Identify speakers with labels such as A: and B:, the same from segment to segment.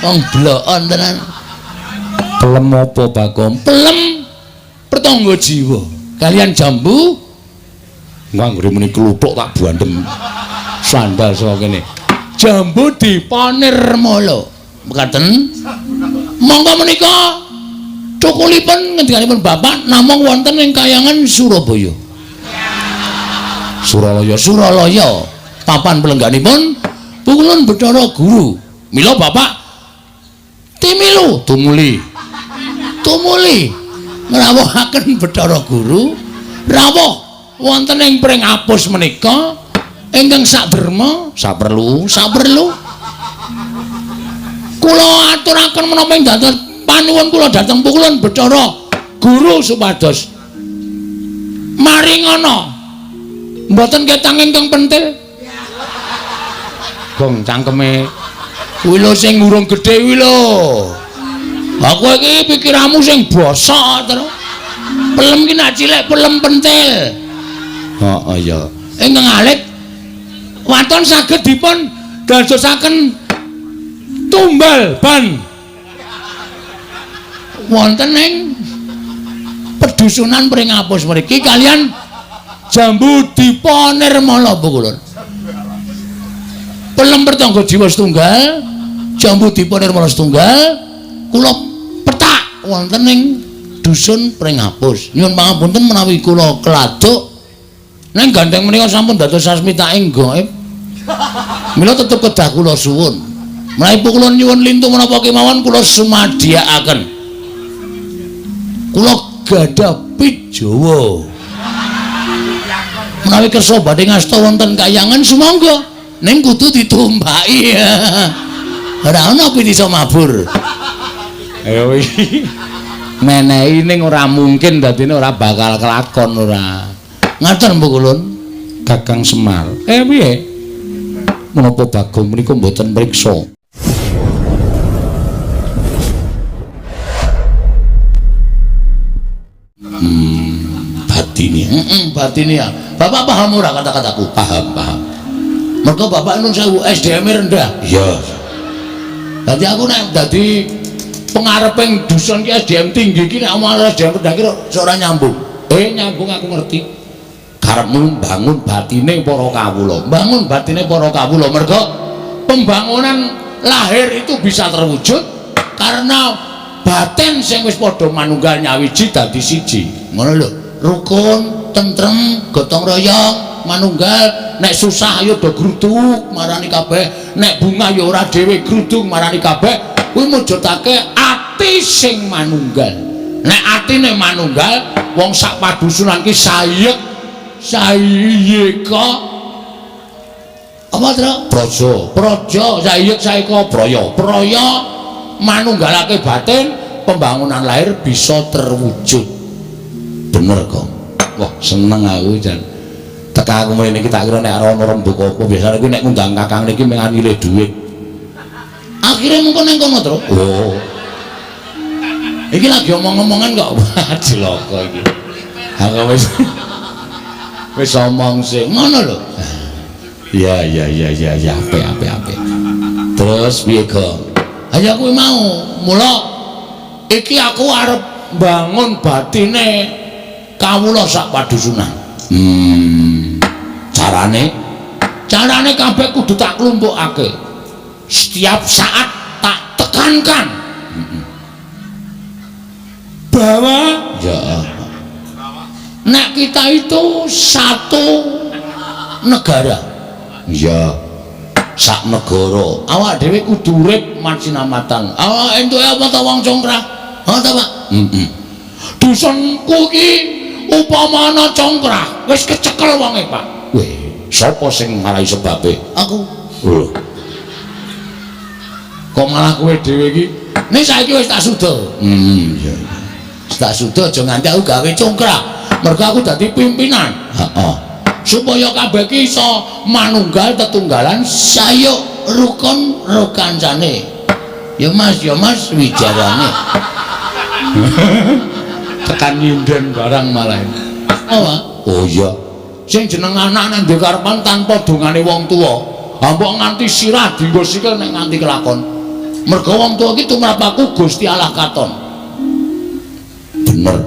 A: Wong blokon tenan. Pelem apa Bagong? Pelem pertangga jiwa. Kalian jambu nganggere muni kluthuk tak bandem. Sandal saka kene. Jambu Dipanirmala. Mekaten. Monggo menika cukulipun ngendikanipun Bapak namung wonten ing kayangan Surabaya. Suralaya, Suralaya. Papan pelengganipun Pukulun Bathara Guru. Mila Bapak timilu tumuli. Tumuli ngrawuhaken Bathara Guru rawuh wonten ing Pringapus menika ingkang saderma saperlu saperlu kula aturaken menapa ing dados panuwun kula dhateng Pukulun Bathara Guru supados maringana mboten ketang ingkang pentil. Gong cangkeme kuwi lho sing urung gedhe kuwi lho. Aku iki pikiranmu sing bosok terus. Pelem ki nak cilik pelem pentil. Heeh ya. Ingkang alit waton saged dipun dadosaken tumbal ban wonten ing pedusunan Pringapus mriki kalian jambu Dipanirmala Pukulun. Pelem pertangga jiwa setunggal, jambu Dipanirmala setunggal, kula petak wonten ing dusun Pringapus. Nyuwun pangapunten menawi kula keladuk ning gandeng menika sampun dados sasmitaing gaib. Mila tetep kedah kula suwun. Menawi kula nyuwun lintu menapa kemawon kula sumadiyakaken. Kula gadah pit Jawa. Menawi kersa badhe ngasta wonten kayangan sumangga ning kudu ditumpaki. Ora ana pit iso mabur. Ayo iki. Menehi ning ora mungkin dadine ora bakal kelakon ora. Ngaten Bu Kulun. Kakang Semar. Piye? Menapa Bagong menika mboten mriksa? Batine. Batine ya. Bapak paham ora kata-kataku? Paham, paham. Mergo bapak nun sewu SDM rendah. Iya. Dadi aku nek dadi pengareping dusun ki SDM tinggi ki nek omong SDM rendah ki ora nyambung. Nyambung aku ngerti. Karepmu bangun batine para kawula. Bangun batine para kawula mergo pembangunan lahir itu bisa terwujud karena batin sing wis padha manunggal nyawiji dadi siji. Ngono lho. Rukun, tentrem, gotong royong, manunggal, nek susah ayo do gruduk marani kabeh, nek bunga ya ora dhewe gruduk marani kabeh, kuwi mujudake ati sing manunggal. Nek atine manunggal, wong sak padusunan ki sayek sayeka apa Tru? Praja. Praja sayek saeka praya. Praya manunggalake batin, pembangunan lahir bisa terwujud. Bener kok. Wah, seneng aku jan. Teka aku mrene iki tak kira nek ana rembug apa biasane kuwi nek ngundang kakang niki mung nyilih dhuwit. Akhire mengko ning kono, Tru. Oh. Iki lagi omong-omongan kok. Wah, cilaka iki. Aku wis omong sing ngono lho. Iya iya iya iya iya apik apik apik. Terus piye, Gong? Ayo kuwi mau. Mula iki aku arep bangun batine kawula sak padusunan. Carane? Carane kabeh kudu tak klumpukake. Setiap saat tak tekankan. Bahwa ya nek kita itu satu negara. Iya. Sak negara. Awak dhewe kudu urip macinamatan. Awak entuke apa ta wong congkrah? Ha ta, Pak? Heeh. Dusunku iki upama ana congkrah, wis kecekel wonge, Pak. Weh, sapa sing marai sebabe? Aku. Lho. Kok malah kowe dhewe iki? Ning saiki wis tak suda. Iya. Wis tak suda aja nganti aku gawe congkrah. Mergo aku dadi pimpinan. Heeh. Supaya kabeh iki iso manunggal tetunggalan sayuk rukun rukancane. Ya Mas wijarane. Tekan nyinden barang malah. Apa? Oh iya. Sing jeneng anak nek ndek karepan tanpa dongane wong tuwa, mbok nganti sirah dienggo sikil nek nganti kelakon. Mergo wong tuwa iki tumrap aku Gusti Allah katon. Bener.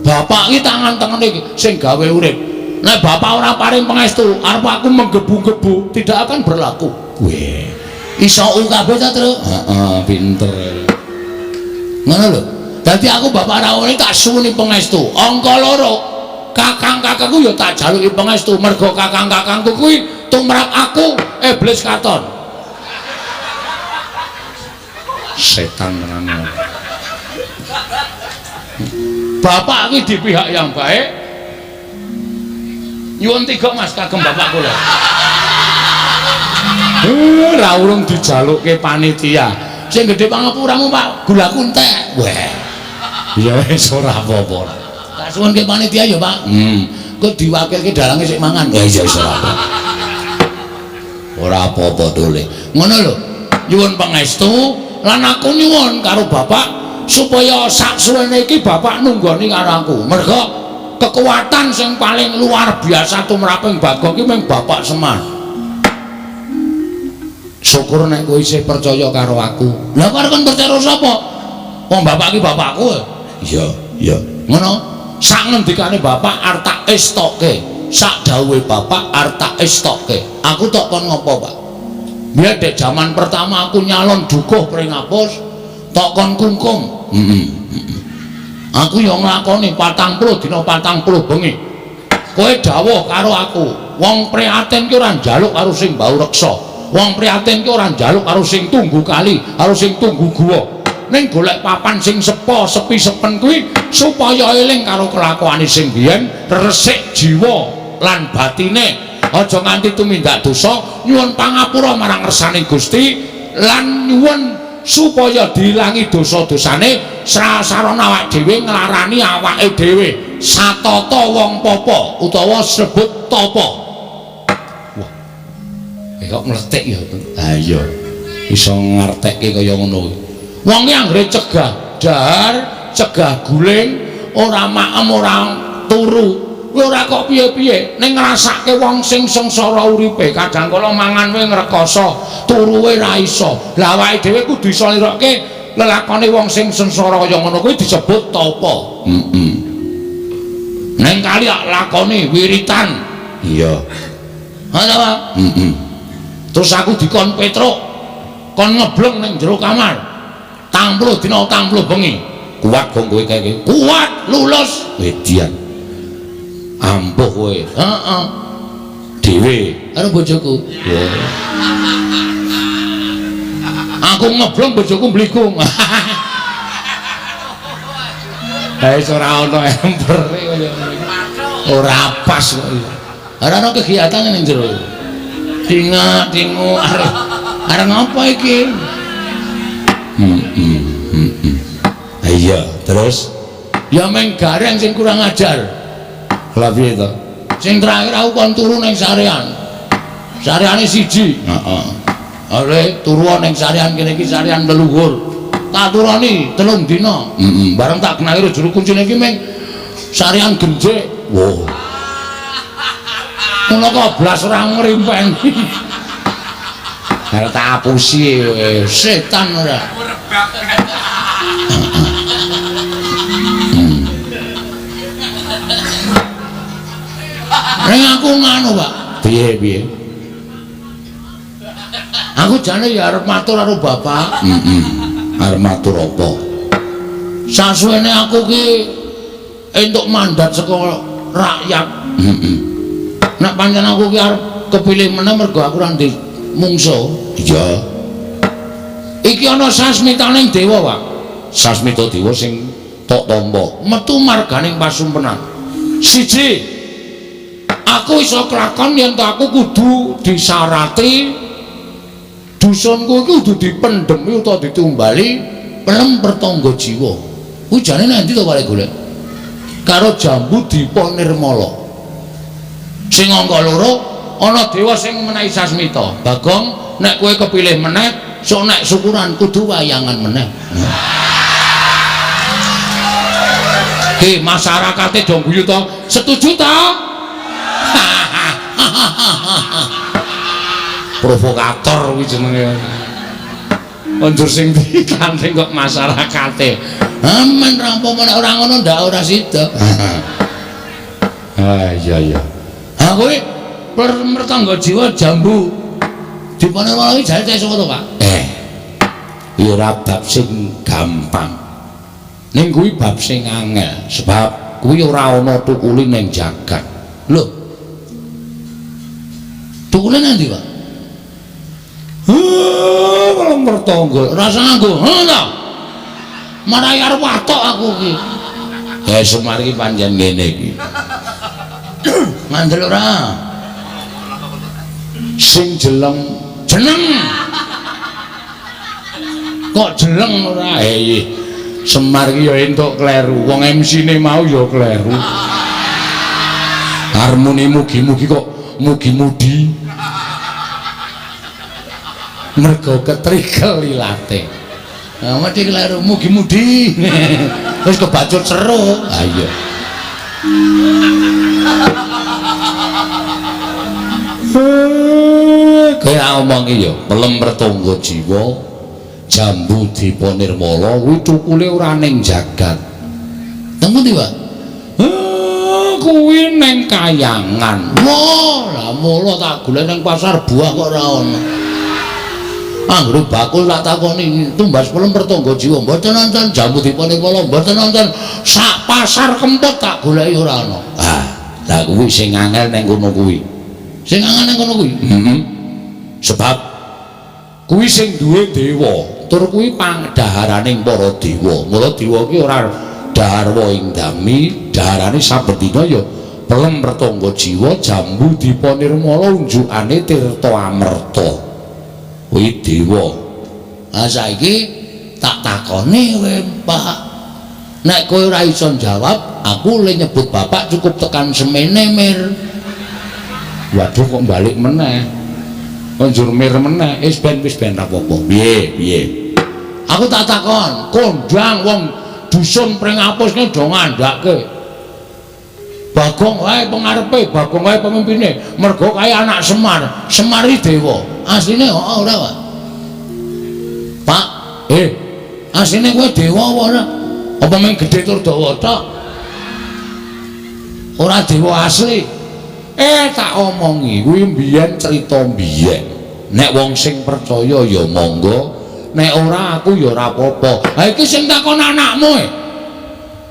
A: Bapak iki tangan-tangane iki sing gawe urip. Nek bapak ora paring pangestu, arep aku menggebu-gebu tidak akan berlaku. Weh. Iso kabeh ta, Truk? Heeh, pinter. Ngono lho. Dadi aku bapak rawuhe tak suwuni pangestu. Angka loro, kakang-kakangku ya tak jaluki pangestu mergo kakang-kakangku kuwi tumrap aku iblis katon. Setan tenan. Bapak iki di pihak yang baik. Nyuwun tiga Mas kagem bapak kula. Ora urung dijalukke panitia. Sing gedhe pangapuramu Pak, gulaku entek. Weh. Ya wis ora apa-apa. Tak suwunke panitia ya, Pak. Kok diwakilke dalange sik mangan. Ya iya wis ora apa. Ora apa-apa tole. Ngono lho. Nyuwun pangestu lan aku nyuwun karo bapak supaya sak suwene iki bapak nunggoni karo aku. Mergo kekuatan sing paling luar biasa tumraping Bagong iki mung Bapak Semar. Syukur nek kowe isih percaya karo aku. Lah kok kon percaya karo sapa? Wong bapak iki bapakku. Iya, iya. Ngono. Sak ngendikane bapak arep tak estoke. Sak dawuhe bapak arep tak estoke. Aku tok kon ngopo, Pak? Biyen dek jaman pertama aku nyalon dukuh Pringapus, tok kon kungkum. Heeh. Aku ya nglakoni 40 dina 40 bengi. Kowe dawuh karo aku, wong prihatin ki ora njaluk karo sing bau reksa. Wong prihatin ki ora njaluk karo sing tunggu kali, karo sing tunggu guwa. Ning golek papan sing sepo, sepi sepen kuwi supaya eling karo kelakuane sing biyen, resik jiwa lan batine. Aja nganti tumindak dosa, nyuwun pangapura marang ngersane Gusti lan nyuwun supaya diilangi dosa-dosane sasarana awak dhewe nglarani awake dhewe satata wong papa utawa sebut tapa. Wah. Kok mletik ya. Ha iya. Iso ngartekke kaya ngono kuwi. Wong ki anggere cegah dahar, cegah guling, ora maem, ora turu. Kuwi ora kok piye-piye, ning ngrasake wong sing sengsara uripe, kadang kala mangan wae ngrekoso, turu wae ra iso. Lah awake dhewe kudu iso nirokke lelakone wong sing sengsara kaya ngono kuwi disebut tapa. Heeh. Ning kali lakoni wiritan. Iya. Ha ta, Pak? Heeh. Terus aku dikon Petruk, kon ngebleng ning jero kamar. 40 dina 40 bengi. Kuat kok kowe kae. Kuat, lulus. Edian. Ampuh kowe. Heeh. Dhewe karo bojoku. Aku ngebleng bojoku mbligung. Ha wis ora ana empere kaya ngene. Ora pas kok iki. Ora ana kegiatan ning jero. Dingak-dingu arep arep ngapa iki? Iya, terus ya meng gareng sing kurang ajar. Lah piye to? Sing terakhir aku kon turu ning sarean. Sareane siji. Heeh. Are turu ning sarean kene iki sarean leluhur. Tak turoni 3 dina. Heeh. Bareng tak kenali juru kuncine iki meng sarean genjik. Wah. Ngono kok blas ora ngrimpeni. Arep tak apusi setan ora. Ning aku nganu, Pak. Piye piye? Aku jane ya arep matur karo bapak. Heeh. Arep matur apa? Sasuwene aku ki entuk mandat saka rakyat. Heeh. Nek pancen aku ki arep kepilih meneh mergo aku ora ndek mungsuh. Iya. Iki ana sasmitaning dewa, Pak. Sasmita dewa sing tok tampa metu marganing pasumpenan. Siji, aku iso kelakon yen to aku kudu disarati dusunku iki kudu dipendhemi utawa ditumbali pelem pertangga jiwa. Kuwi jane nang endi to Pak golek? Karo jambu Dipa Nirmala. Sing angka loro ana dewa sing menehi sasmita. Bagong, nek kowe kepilih meneh, sok nek syukuran kudu wayangan meneh. Ki masyarakate do guyu to? Setuju to? Provokator kuwi jenenge. Njur sing ditanding kok masyarakate. Aman rampung nek ora ngono ndak ora sida. Ah iya iya. Ha kowe mertangga jiwa jambu Dipanirmala iki jare sapa to, Pak? Ya ora bab sing gampang. Ning kuwi bab sing angel, sebab kuwi ora ana tukule ning jagat. Lho. Tukule nang ndi, Pak? Heh, mertangga. Rasa nganggo. Heh ta. Marai arep watok aku iki. Ya Semar iki pancen ngene iki. Ngandel ora? Sing jeleng jeneng. Kok jeleng ora? Semar iki ya entuk kleru. Wong MC-ne mau ya kleru. Harmoni mugi-mugi kok mugi-mudi. Mergo ketrikel ilate. Nah, mesti kleru mugi-mudi. Wis kebacut seru. Ha iya. Kaya omongi ya, pelem mertangga jiwa jambu Dipa Nirmala kuwi cukule ora ning jagat. Nang pundi, Pak? Kuwi ning kayangan. Wah, lah mula tak golek ning pasar buah kok ora ana. Anggere bakul tak takoni tumbas pelem mertangga jiwa mboten nonton jambu Dipa Nirmala mboten nonton sak pasar Kempot tak goleki ora ana. Ah, lah kuwi sing angel ning kono kuwi. Sing angel ning kono kuwi. Heeh. Sebab kuwi sing duwe dewa, tur kuwi pangdaharaning para dewa. Mula dewa ki ora daharwa ing dami, daharane saben dina ya pelem mertangga jiwa jambu Dipa Nirmala unjukane tirta amerta. Kuwi dewa. Ah saiki tak takoni kowe, Pak. Nek kowe ora iso jawab, aku le nyebut bapak cukup tekan semene, Mir. Waduh kok balik meneh. Njur mir meneh, wis ben ra apa-apa. Piye, piye? Aku tak takon, kondang wong dusun Pringapus ki do ngandhake. Bagong wae pengarepe, Bagong wae pemimpine, mergo kae anak Semar. Semar iki dewa. Asline heeh ora, Pak? Pak, asline kowe dewa apa ora? Apa mung gedhe tur dawa tok? Ora dewa asli. Tak omongi, kuwi mbiyen crita mbiyen. Nek wong sing percaya ya monggo, nek ora aku ya ora apa-apa. Ha iki sing takon anakmu e.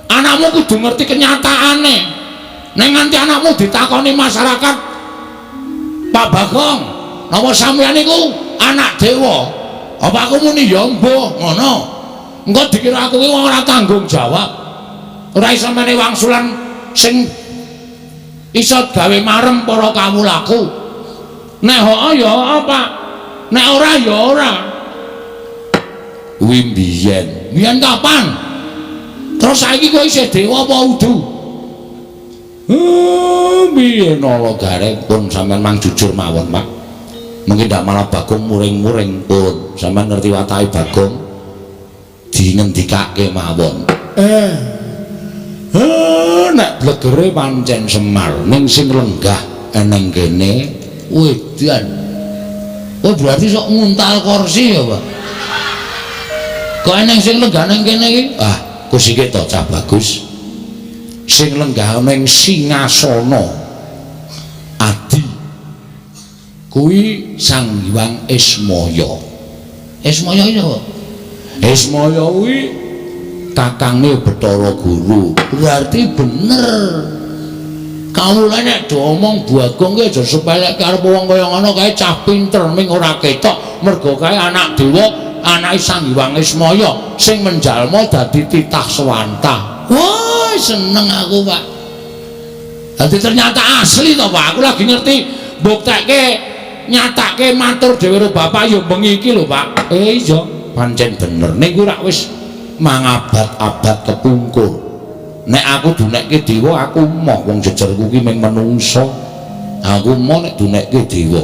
A: Anakmu kudu ngerti kenyataane. Nek nganti anakmu ditakoni masyarakat, Pak Bagong, napa sampeyan niku anak dewa? Apa aku muni ya mbuh ngono. Engko dikira aku ki wong ora tanggung jawab. Ora iso menehi wangsulan sing iso gawe marem para kawulaku. Nek heeh ya heeh, Pak. Nek ora ya ora. Kuwi mbiyen. Mbiyen kapan? Terus saiki kowe isih dewa apa udu? Mbiyen ala gareng pun sampean mang jujur mawon, Pak. Mungkin ndak malah Bagong muring-muring pun. Sampean ngerti watake Bagong dingendikake mawon. Nek blegere pancen Semar ning sing lenggah eneng kene wedan. Oh berarti sok nguntal kursi ya, Pak. Kok eneng sing lenggah neng kene iki? Ah, kusike to cah bagus. Sing lenggah ning singasana adi kuwi Sang Hyang Ismaya. Ismaya iki sapa? Ismaya kuwi kakange Bathara Guru. Berarti bener. Kawula nek diomong Bagong ki aja sepelekke arep wong kaya ngono kae cah pinter ming ora ketok mergo kae anak dewa, anake Sang Hyang Ismaya sing menjalma dadi titah swantah. Wah, seneng aku, Pak. Dadi ternyata asli to, Pak. Aku lagi ngerti mbuktekke nyatake matur dhewe karo bapak ya bengi iki lho, Pak. Iya, pancen bener. Ning kuwi rak wis mangabad-abad kepungkur. Nek aku dunekke dewa aku moh wong jejerku ki mung menungsa. Aku moh nek dunekke dewa.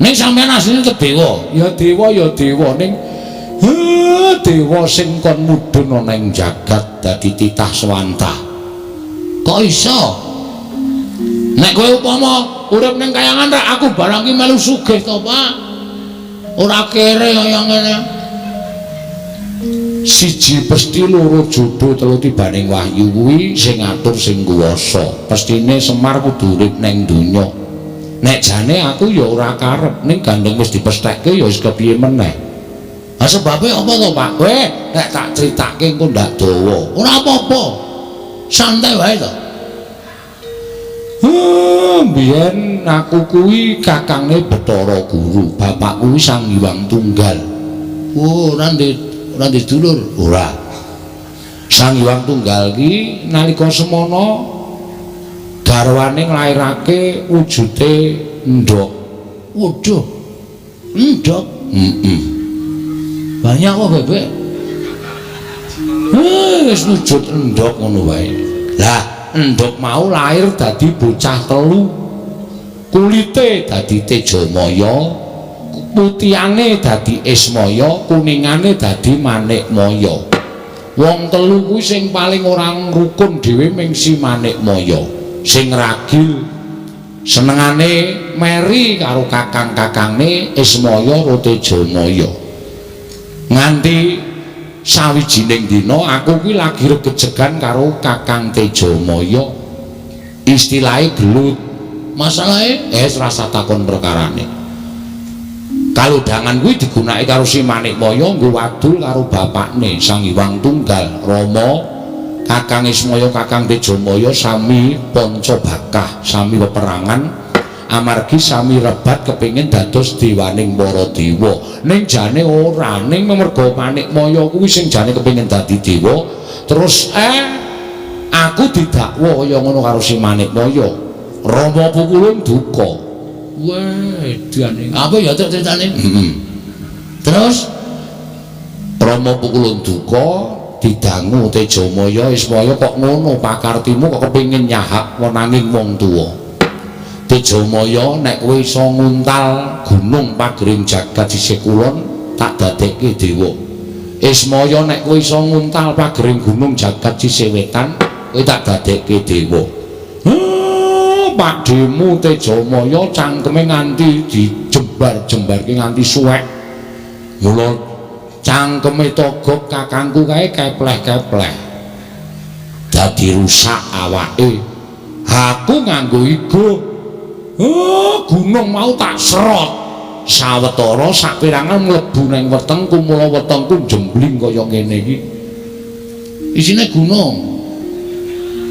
A: Ning sampeyan asline tetep dewa. Ya dewa ya dewa ning dewa sing kon mudhun ana ing jagat dadi titah swantah. Kok iso? Nek kowe upama urip ning kayangan rak aku barang ki melu sugih to, Pak. Ora kere kaya ngene. Siji pesti, loro jodo, telu tibaning wahyu kuwi sing ngatur sing kuwasa. Pestine Semar kudu urip ning donya. Nek jane aku ya ora karep, ning gandeng wis dipesthekke ya wis kepiye meneh. Ha sebabe apa to, Pak? Weh, nek tak critake engko ndak dawa. Ora apa-apa. Santai wae to. Biyen aku kuwi kakange Bathara Guru, bapak kuwi Sang Hyang Tunggal. Oh, ora ndek dulur? Ora. Sang Hyang Tunggal ki nalika semana garwane nglairake wujude endhog. Waduh. Endhog? Heeh. Banyak kok bebek. Wis wujud endhog ngono wae. Lah, endhog mau lahir dadi bocah telu. Kulite dadi Tejamaya, putihane dadi Ismaya, kuningane dadi Manikmaya. Wong telu kuwi sing paling ora rukun dhewe ming si Manikmaya. Sing ragil senengane meri karo kakang-kakangne Ismaya karo Tejamaya. Nganti sawijining dina aku kuwi lagi regejegan karo Kakang Tejamaya. Istilahe gelut. Masalahe rasa takon perkarane. Kalodhangan kuwi digunakake karo si Manikmaya nggo wadul karo bapakne Sang Hyang Tunggal Rama. Kakang Ismaya, Kakang Tejamaya sami panca bakah, sami peperangan amargi sami rebat kepingin dados dewaning para dewa. Ning jane ora, ning merga Manikmaya kuwi sing jane kepingin dadi dewa, terus aku didakwa kaya ngono karo si Manikmaya. Rama pukulun duka. Wah, edane. Apa ya critane? Heeh. Terus Rama pukulun duka didangu Tejamaya, Ismaya kok ngono pakartimu kok kepingin nyahak wenanging wong tuwa. Tejamaya, nek kowe iso nguntal gunung pagering jagat sisih kulon tak dadekke dewa. Ismaya, nek kowe iso nguntal pagering gunung jagat sisih wetan kowe tak dadekke dewa. Pakdhemu Tejamaya cangkeme nganti dijembar-jembarke nganti suwek. Mula cangkeme Togog kakangku kae kepleh-kepleh. Dadi rusak awake. Aku nganggo igo. Oh, gunung mau tak serot. Sawetara saperangan mlebu nang wetengku, mula wetengku jembling kaya ngene iki. Isine gunung.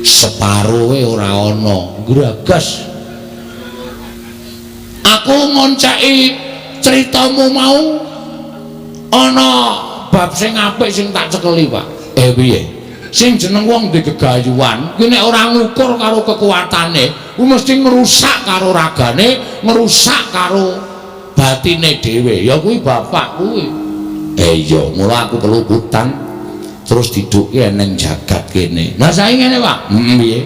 A: Separoe ora ana, gragas. Aku ngonceki critamu mau ana bab sing apik sing tak cekeli, Pak. Piye? Sing jeneng wong ndek gegayuhan kuwi nek ora ngukur karo kekuatane, kuwi mesti ngrusak karo ragane, ngrusak karo batine dhewe. Ya kuwi bapak kuwi. Iya, mula aku keluputan terus didukke neng jagat kene. Lah saiki ngene, Pak. Heeh, piye?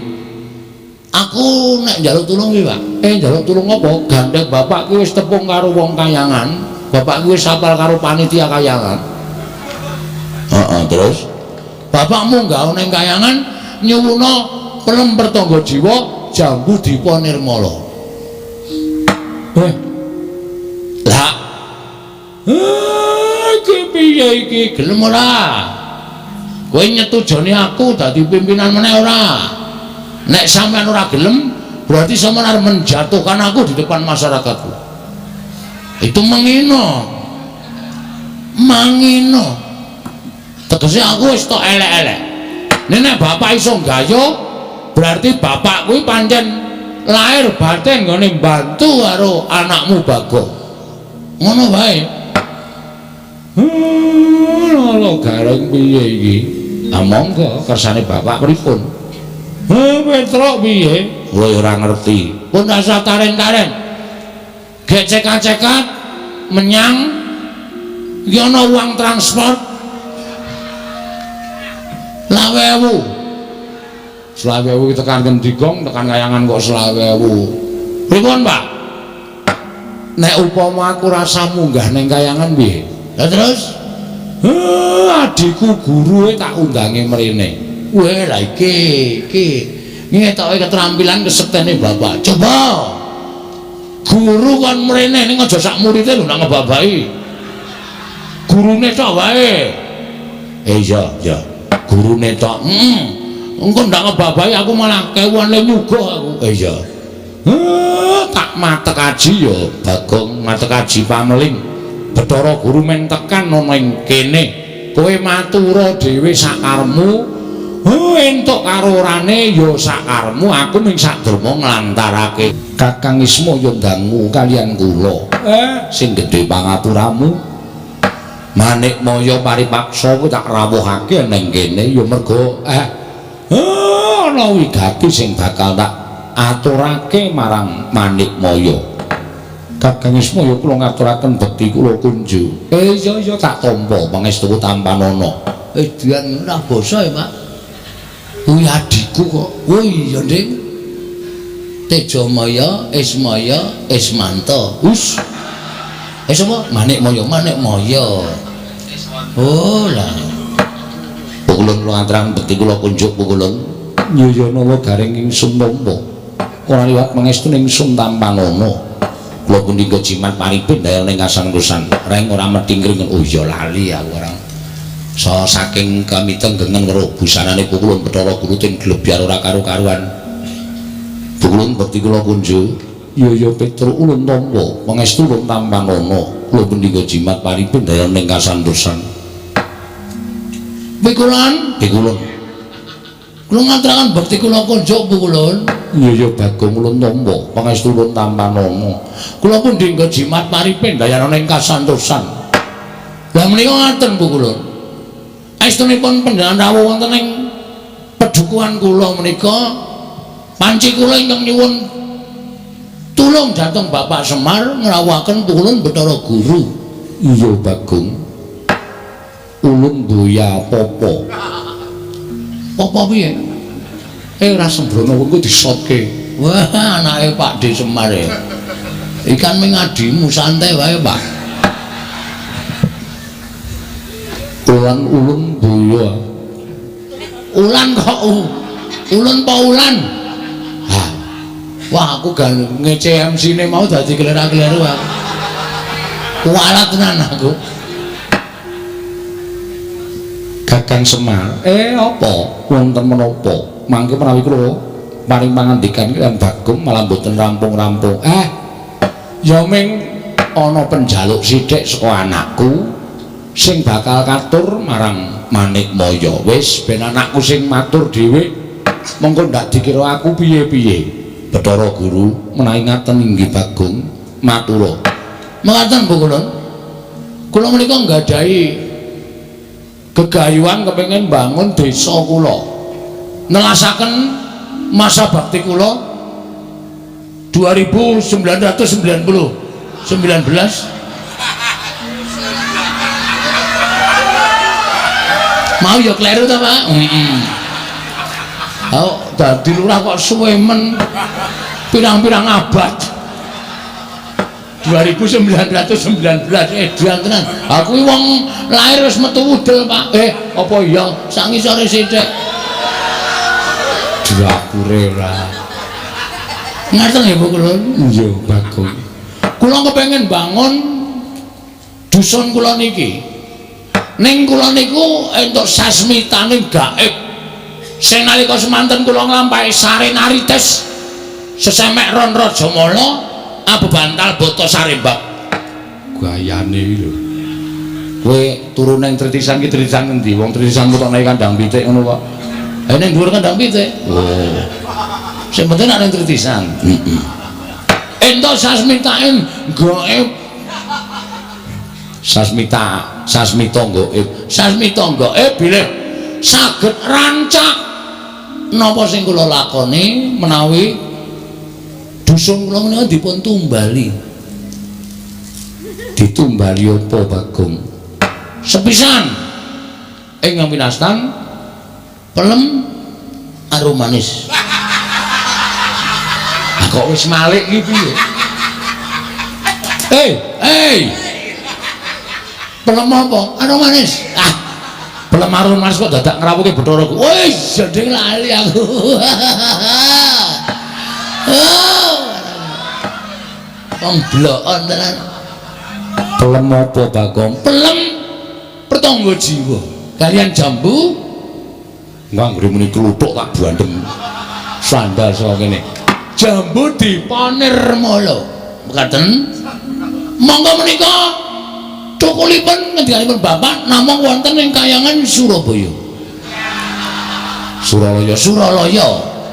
A: Aku nek njaluk tulung piye, Pak? Njaluk tulung apa? Gandeng bapak ki wis tepung karo wong kayangan. Bapak ki wis apal karo panitia kayangan. Heeh, terus bapakmu gawe ning kayangan nyuwuna pelem pertangga jiwa jambu dipa nirmala. Lah. Iki piye iki? Gelem ora? Kowe nyetujoni aku dadi pimpinan meneh ora? Nek sampean ora gelem, berarti sampean arep menjatuhkan aku di depan masyarakatku. Itu mengino. Mangino. Tegese aku wis tok elek-elek. Nek bapak iso gayo, berarti bapak kuwi pancen lahir batin nggone mbantu karo anakmu Bagong. Ngono wae. Lho gareng piye iki? Ah monggo kersane bapak pripun? Petruk piye? Kowe ora ngerti. Pun rasa taren-taren. Gek cekat-cekat menyang iki ana uang transport 20.000. 20.000 tekan ngendi, Gong? Tekan kayangan kok 20.000. Pripun, Pak? Nek upama aku rasa munggah ning kayangan piye? Lah terus adikku gurue tak undange mrene. Weh, lah iki iki ngetoke keterampilan kesektene bapak. Coba guru kon mrene ning aja sak murite lho nak ngebabai. Gurune tok wae. Iya, iya. Gurune tok. Heeh. Engko ndak ngebabahi aku malah kewuan le nyuguh aku. Iya. Tak matek aji ya Bagong, matek aji pameling. Bathara Guru men tekan ana ing kene. Kowe matura dhewe sakaremu. Entuk karo orane ya sakaremu, aku ming saderma nglantarake. Kakang Ismaya dangu kaliyan kula. Sing gedhe pangapuramu. Manikmaya paripaksa kuwi tak rawuhake ning kene ya mergo ana wigati sing bakal tak aturake marang Manikmaya. Kakang Ismaya kula ngaturaken bekti kula kunjuk. Iya iya tak tampa pangestu tampanana. Dian ora basa ya, Pak. Kuwi adhiku kok. Oh iya, Dik. Tejamaya, Ismaya, Ismanta. Us. Sapa? Manikmaya, Manikmaya. Oh lah. Pukulun kula ngaturaken bekti kula kunjuk pukulun. Iya nawa garing ingsun tampa. Ora liwat pangestu ingsun tampanana. Kula pundi kejimat paripin dayang ning kasantosan. Reng ora metingkring. Oh iya lali aku ora. So saking kamitenggengen weruh busanane pukulun Bathara Guru ten glebyar ora karu-karuan. Pukulun bekti kula kunjuk. Iya iya Petruk ulun tampa pangestu ulun tampanana. Kula pundi kejimat paripin dayang ning kasantosan. Pikulun, pikulun. Kula ngaturaken bekti kula kunjuk pukulun. Iya iya Bagong ulun tampa pangestu ulun tampanana. Kula pundi kejimat paripin dayang ning kasantosan. Lah menika ngaten pukulun. Estunipun panjenengan rawuh wonten ing pedukuhan kula menika panci kula ingkang nyuwun tulung dhateng Bapak Semar ngrawuhaken pukulun Bathara Guru. Iya Bagong. Ulun boya apa-apa. Apa piye? Ora sembrono engko disotke. Wah, anake Pak D Semar ya. Ikan ming adimu santai wae, Pak. Ulan ulun boya. Ulan kok ulun pa ulan? Ha. Wah, aku gan ngece MC-ne mau dadi kelera-keleru aku. Kualat tenan aku. Kakang Semar, apa? Wonten menapa? Mangke menawi kula paring pangandikan kaliyan Bagong malah mboten rampung-rampung. Ya ming ana penjaluk sithik saka anakku sing bakal katur marang Manikmaya. Wis ben anakku sing matur dhewe, mengko ndak dikira aku piye-piye. Bathara Guru menawi ngaten inggih Bagong matura. Mekaten Bu Kulun. Kula menika nggadahi gegayuhan kepengin bangun desa kula. Nelasaken masa bakti kula 2990 19 mau ya kleru ta Pak? Heeh. Oh, dadi lurah kok suwe men pirang-pirang abad. 2919 edan tenan. Aku iki wong lahir wis metu wudel, Pak. Apa iya sak ngisore sithik. Dapure ora. Ngerti nggih Bu Kulun? Iya, Bagong. Kula kepengin bangun dusun kula niki. Ning kula niku entuk sasmitane gaib. Sing nalika semanten kula nglampahi sarenarites sesemek ron Rajamala abebantal bata sarembab. Gayane iki lho. Kowe turu ning tritisan ki tritisan ngendi? Wong tritisan kok kandang pitik ngono kok. Ning dhuwur kandang pitik. Oh. Sing penting nek ning tritisan. Heeh. Entuk sasmitane gaib. Sasmita, sasmita gaib. Sasmita gaib bilih saged rancak napa sing kula lakoni menawi dusun kula menika dipun tumbali. Ditumbali apa Bagong? Sepisan ingkang pinastan pelem arum manis. Ah kok wis malik iki piye? Hey. Pelem apa? Arum manis. Ah. Pelem arum manis kok dadak ngrawuhke Bathara Guru. Wis jeding lali aku. Oh. Wong blokon tenan. Pelem apa Bagong? Pelem pertangga jiwa. kalian jambu nganggere muni kluthuk tak bandem sandal saka kene. Jambu Dipa Nirmala. Mekaten. Monggo menika cukulipun ngendikanipun Bapak namung wonten ing kayangan Surabaya. Suralaya, Suralaya.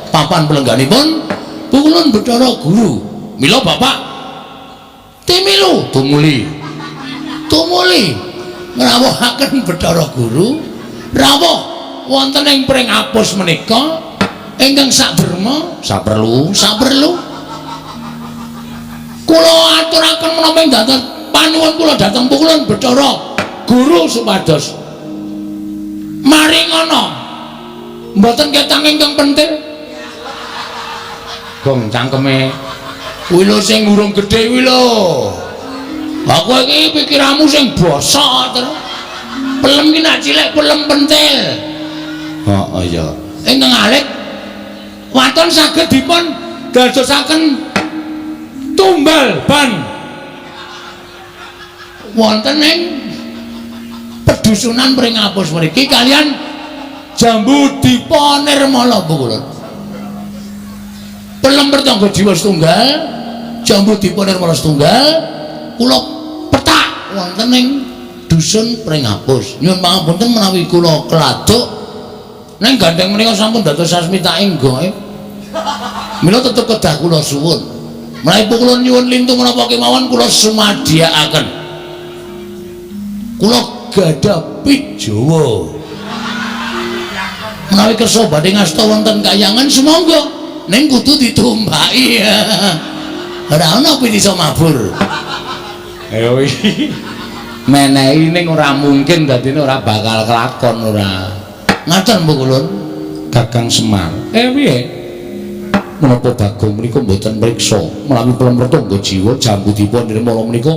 A: Papan pelengganipun Pukulun Bathara Guru. Mila Bapak timilu tumuli. Tumuli ngrawuhaken Bathara Guru rawuh wonten ing Pringapus menika ingkang saderma saperlu saperlu kula aturaken menapa ing dhateng panuwun kula dhateng Pukulun Bathara Guru supados maringana mboten ketang ingkang pentil gong cangkeme kuwi lho sing urung gedhe kuwi lho. Aku iki pikiranmu sing bosok terus. Pelem ki nak cilik pelem pentil. Heeh iya. Ingkang alit waton saged dipun dadosaken tumbal ban wonten ing pedusunan Pringapus mriki kalian Jambu Dipa Nirmala Pukulun. Pelem Pertangga Jiwa setunggal, Jambu Dipa Nirmala setunggal, kula petak wonten ing dusun Pringapus. Nyuwun pangapunten menawi kula keladuk ning gandeng menika sampun dados sasmitaing gaib. Mila tetep kedah kula suwun. Menawi kula nyuwun lintu menapa kemawon kula sumadiyakaken. Kula gadah pit Jawa. Menawi kersa badhe ngasta wonten kayangan sumangga ning kudu ditumpaki. Ora ana pit iso mabur. Ayo iki menehi ning ora mungkin dadine ora bakal kelakon ora. Ngaten Bu Kulun. Kakang Semar. Piye? Menapa Bagong menika mboten mriksa menawi pelem Pertangga Jiwa Jambu Dipa Nirmala menika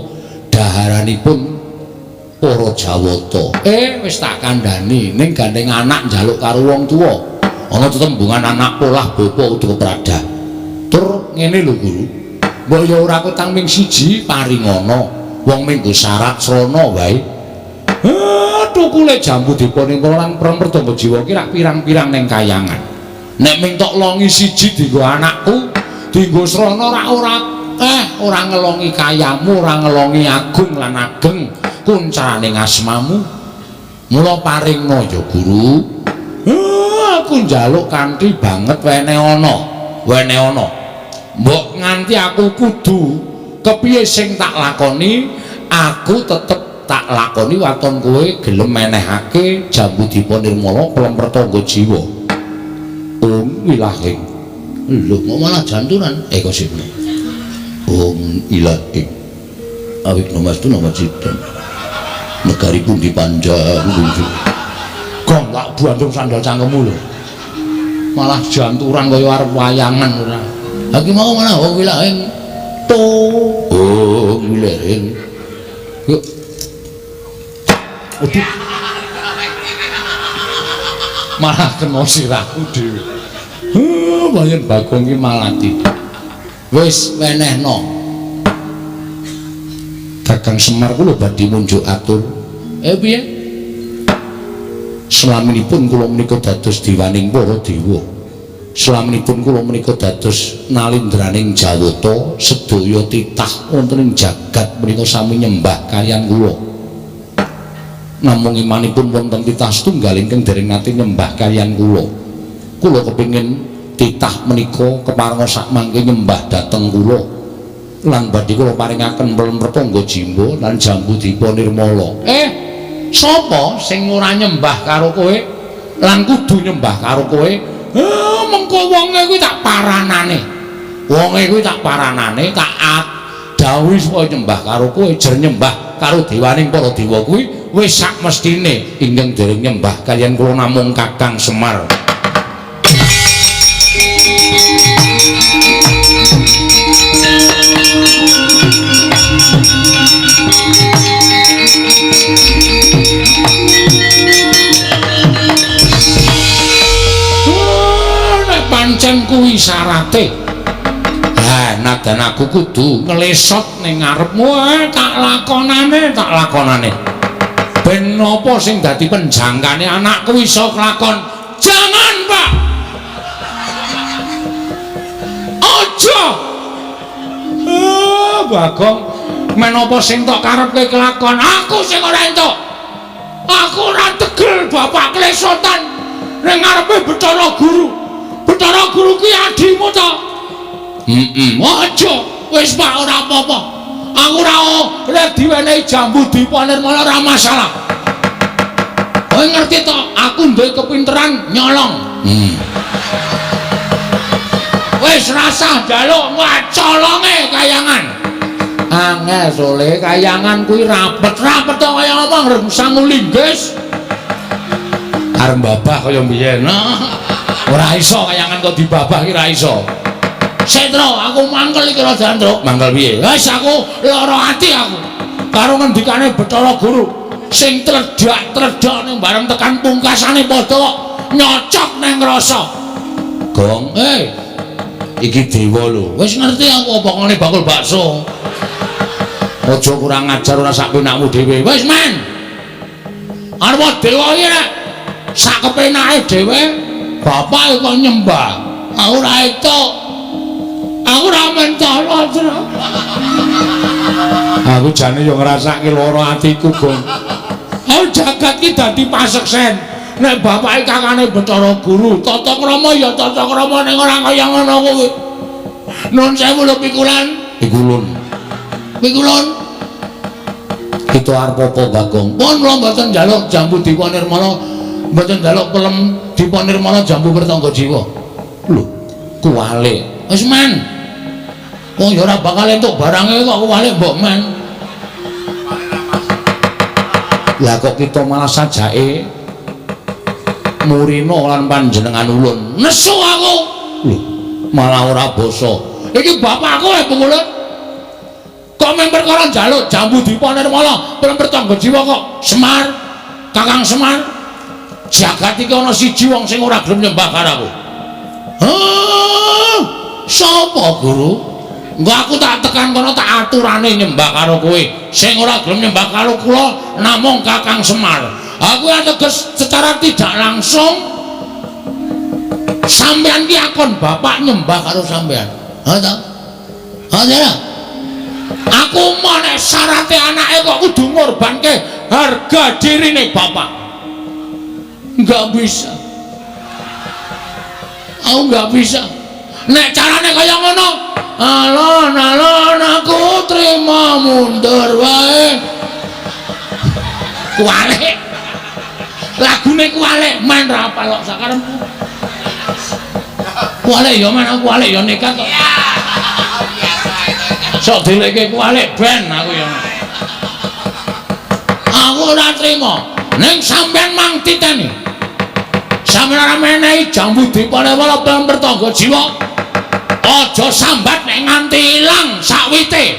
A: daharanipun para Jawata. Wis tak kandhani ning gandeng anak njaluk karo wong tuwa. Ana tetembungan anak polah bapa kudu kepradah. Tur ngene lho Guru. Mbok ya ora kutang ming siji paringana. Wong minggu syarat srana wae. Tukule Jambu Dipa Nirmala lan pelem Pertangga Jiwa ki rak pirang-pirang ning kayangan. Nek ming tok longi siji dienggo anakku, dienggo srana rak ora ora ngelongi kayamu, ora ngelongi agung lan ageng kuncarane asmamu. Mula paringna ya Guru. Aku njaluk kanthi banget wene ana, wene ana. Mbok nganti aku kudu kepiye sing tak lakoni, aku tetep tak lakoni waton kowe gelem menehake Jambu Dipa Nirmala pelem Pertangga Jiwa. Om ilahing. Lho kok malah janturan? Kok sih. Om ilahing. Awik namastu namacita. Negari pundi panjang kunjung. Gong tak bandung sandal cangkemmu lho. Malah janturan kaya arep wayangan ora. Lha iki mau malah om ilahing. To om ilahing. Yuk. Aduh. Malah kena sirahku dhewe. Bayan Bagong iki malati. Wis wenehno. Kakang Semar kula badhe munjuk atur. Piye? Selaminipun kula menika dados diwaning para dewa. Selaminipun kula menika dados nalindraning Jawata, sedaya titah wonten ing jagat menika sami nyembah kaliyan kula. Namung imanipun wonten titah setunggal ingkang dereng nate nyembah kaliyan kula. Kula kepingin titah menika keparenga sakmangke nyembah dhateng kula. Lan badhe kula paringaken pelem Pertangga Jiwa lan Jambu Dipa Nirmala. Sapa sing ora nyembah karo kowe lan kudu nyembah karo kowe? Mengko wonge kuwi tak paranane. Wonge kuwi tak paranane, tak dawuhi supaya nyembah karo kowe, jer nyembah karo dewaning para dewa kuwi wis sak mestine ingkang dereng nyembah kaliyan kula namung Kakang Semar. Nek pancen kuwi syarate, ha nadan aku kudu nglesot ning ngarepmu, tak lakonane, tak lakonane. Ben napa sing dadi penjangkane anakku iso kelakon? Jangan, Pak. Aja. Bagong, menapa sing tok karepke kelakon? Aku sing ora entuk. Aku ora tegel bapak klesotan ning ngarepe Bathara Guru. Bathara Guru ki adimu to? Heeh. Aja. Wis Pak, ora apa-apa. Aku ora diwenehi jambu Dipa Nirmala ora masalah. Kowe ngerti to, aku duwe kepinteran nyolong. Wis rasah njaluk colonge kayangan. Angel sole kayangan kuwi rapet-rapet to kaya apa ngrem sangu linggis. Arep babah kaya mbiyen. Ora iso kayangan kok dibabah ki ora iso. Setro, aku mangkel iki rada Andruk. Mangkel piye? Wis aku lara ati aku. Karo ngendikane Bathara Guru sing tledhak-tledhak ning bareng tekan pungkasane padha kok nyocok ning rasa. Gong, iki dewa lho. Wis ngerti aku apa ngene bakul bakso. Aja kurang ajar ora sak penakmu dhewe. Wis men. Arep dewa iki nek sak kepenake dhewe bapak kok nyembah. Aku ora entuk. Aku ora mentolo, Tru. Aku jane yo ngrasake lara atiku, Gong. Aku jagat ki dadi paseksen. Nek bapake kakane Bathara Guru, tata krama ya tata krama ning ora kaya ngono kuwi. Nun sewu lho pikulan. Pikulun. Pikulun. Kita arep apa, Bagong? Pun kula mboten njaluk jambu Dipa Nirmala, mboten njaluk pelem Dipa Nirmala jambu Pertangga Jiwa. Lho, kuwalik. Wis men. Wong ya ora bakal entuk barange kok kuwalik mbok men. Lah kok kita malah sajake murina lan panjenengan ulun. Nesu aku. Lho, malah ora basa. Iki bapakku e pengulun. Kok men perkara njaluk jambu Dipa Nirmala, pelem Pertangga Jiwa kok Semar, Kakang Semar. Jagat iki ana siji wong sing ora gelem nyembah karo aku. Hah? Sapa, Guru? Engko aku tak tekan kono tak aturane nyembah karo kowe. Sing ora gelem nyembah karo kula namung Kakang Semar. Aku ateges secara tidak langsung sampean ki akon bapak nyembah karo sampean. Ha ta? Ha ta? Aku mau nek syarate anake kok kudu ngorbanke harga dirine bapak. Enggak bisa. Aku enggak bisa. Nek carane kaya ngono, alon-alon aku trima mundur wae. Kuwalik. Lagune kuwalik men ra apal kok sakarepku. Kuwalik ya men aku kuwalik ya nekat kok. Sok dileke kuwalik ben aku ya. Aku ora trima. Ning sampean mang titeni. Sampeyan ora menehi jambu Dipa Nirmala pelem Pertangga Jiwa. Aja sambat nek nganti ilang sakwite.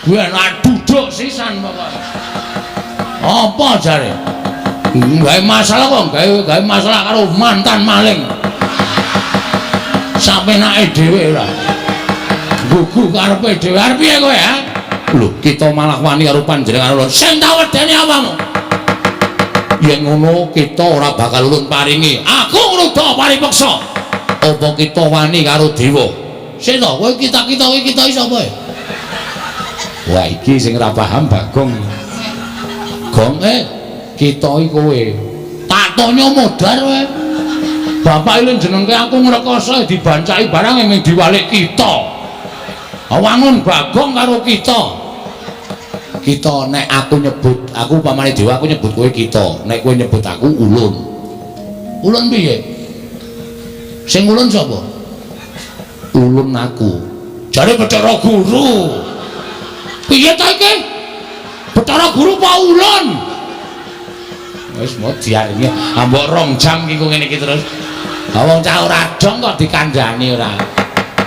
A: Gue nak duduk sisan pokoke. Apa jare? Gawe masalah kok, gawe masalah karo mantan maling. Sapenake dhewe ora. Gugu karepe dhewe arep piye kowe ha? Lho, kita malah wani karo panjenengan ulun. Sing tak wedeni apamu? Yen ngono kita ora bakal ulun paringi. Aku ngruda paripeksa. Apa kita wani karo dewa? Sik to, kowe kita-kita iki kita iki sapa? Wah, iki sing ora paham Bagong. Gong kita iki kowe. Tak tonyo modar kowe. Bapak iki jenengke aku ngrekoso dibancaki barang mung diwalik kita. Wangun Bagong karo kita. Kita nek aku nyebut, aku pamane dewa aku nyebut kowe kita. Nek kowe nyebut aku ulun. Ulun piye? Sing ulun sapa? Ulun aku. Jare Bathara Guru. Piye ta iki? Bathara Guru apa ulun? Wis mau diaringi ambok rong jam iki ngene iki terus. Ha wong cah ora dong kok dikandhani ora.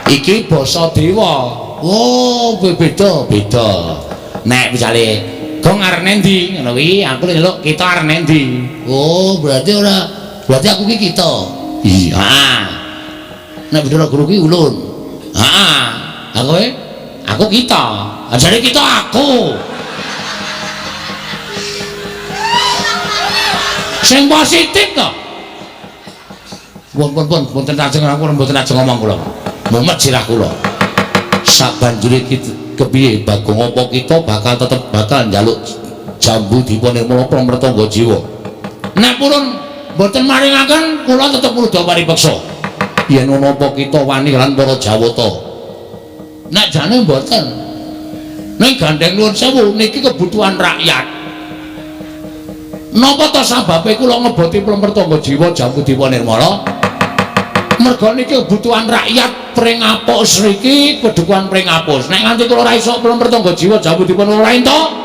A: Iki basa dewa. Oh, beda, beda. Nek misale Gong arep nendi ngono kuwi, aku nyeluk kita arep nendi. Oh, berarti ora, berarti aku ki kita. Iya. Nek Bathara Guru ki ulun. Heeh. Lah kowe? Aku kita. Jare kita aku. Sing positif to. Pun pun pun mboten ajeng aku mboten ajeng ngomong kula. Mumet sirah kula. Sabanjure kepiye Bagong apa kita bakal tetep bakal njaluk jambu dipa nirmala Pramratangga jiwa. Nek purun mboten maringaken kula tetep mrudha paripeksa. Yen ana apa kita wani lan para Jawata. Nek jane mboten. Ning gandeng nuwun sewu niki kebutuhan rakyat. Napa ta sababe kula ngeboti Pramratangga jiwa jambu dipa nirmala? Merga niki kebutuhan rakyat Pringapus niki kedukuhan Pringapus. Nek nganti kula ora iso Pramratangga jiwa jambu dipa nirmala ento,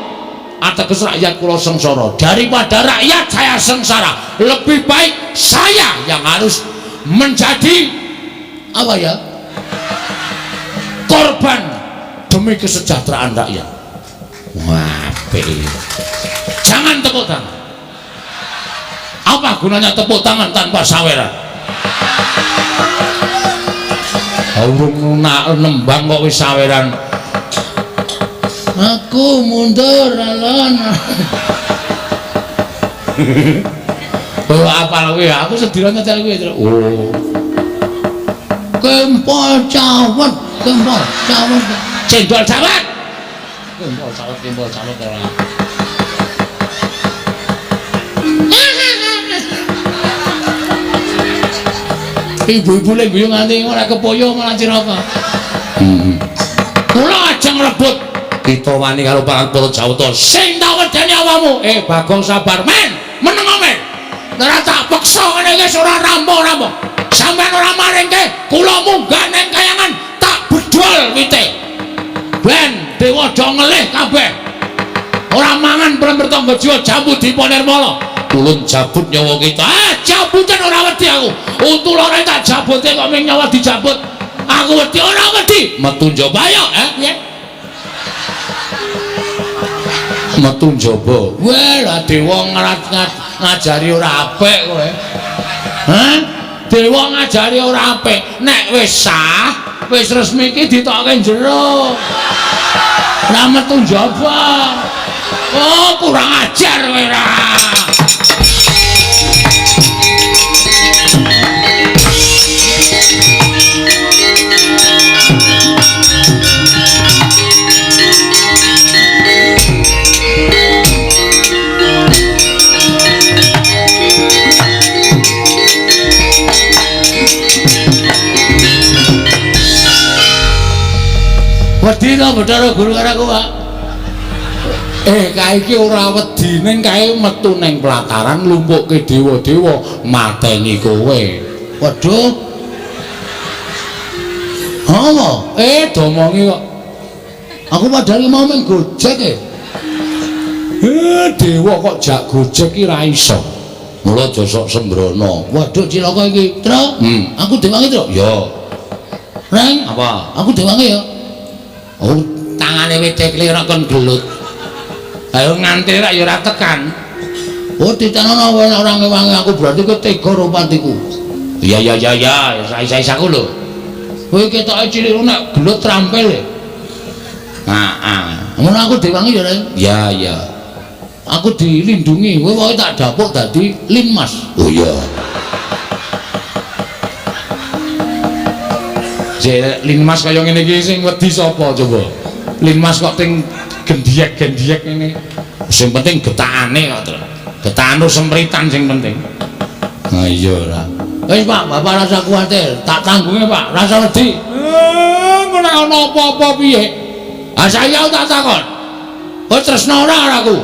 A: ateges rakyat kula sengsara. Daripada rakyat saya sengsara, lebih baik saya yang harus menjadi apa ya? Korban demi kesejahteraan rakyat. Wah, apik. Jangan tepuk tangan. Apa gunanya tepuk tangan tanpa saweran? Urung nak nembang kok wis saweran. Aku mundur alon. Oh, apal kuwi aku sedina nyetel kuwi. Oh. Kempol cawet, kempol cawet. Cendol cawet. Kempol cawet, kempol cawet ora. Ibu-ibu lek guyu nganti ora kepoyo malah cilaka. Kula ajeng rebut kita wani karo para Jawata sing tak wedeni awakmu. Bagong sabar men, meneng men. Ora tak peksa ngene iki ora rampung-rampung. Sampeyan ora maringke, kula munggah ning kayangan tak bedol wite. Ben dewa do ngelih kabeh. Ora mangan Pramratangga jiwa jambu dipa nirmala. Ulun jabut nyawa kita. Ah, jabutan ora wedi aku. Untu loro tak jabute kok ming nyawa dijabut. Aku wedi ora wedi. Metu njaba ayo, piye? Metu njaba. Weh, lah dewa ngajari ora apik kowe. Hah? Dewa ngajari ora apik. Nek wis sah, wis resmi iki ditokke jero. Ora metu njaba. Oh, kurang ajar kowe ra. Wedi to Bathara Guru karo aku, Pak? Kae iki ora wedi ning kae metu ning pelataran lumpukke dewa-dewa mateni kowe. Waduh. Apa? Domongi kok. Aku padahal mau main Gojek e. Dewa kok jak Gojek ki ra iso. Mula aja sok sembrono. Waduh cilaka iki, Tru. Aku dewangi, Tru. Ya. Reng, apa? Aku dewangi ya. Oh, tangane wit tekle ora kon gelut. Ayo nganti rak ya ora tekan. Oh, ditanono ora ngewangi aku berarti kowe tega karo patiku. Iya ya ya ya, sais-sais aku lho. Kowe ketoke cilik nek gelut trampil e. Heeh. Ngono aku dewangi ya, Reng. Ya ya. Aku dilindungi, kowe pokoke tak dapuk dadi linmas. Oh iya. Jek linmas kaya ngene iki sing wedi sapa coba? Linmas kok ting gendhiyek-gendhiyek ngene. Sing penting getakane kok, Tru. Getakane sempritan sing penting. Ha iya ora. Wis Pak, Bapak rasa kuwatir, tak tanggunge Pak, rasa wedi. Nek ana apa-apa piye? Ah saya tak takon. Kowe tresna ora karo aku?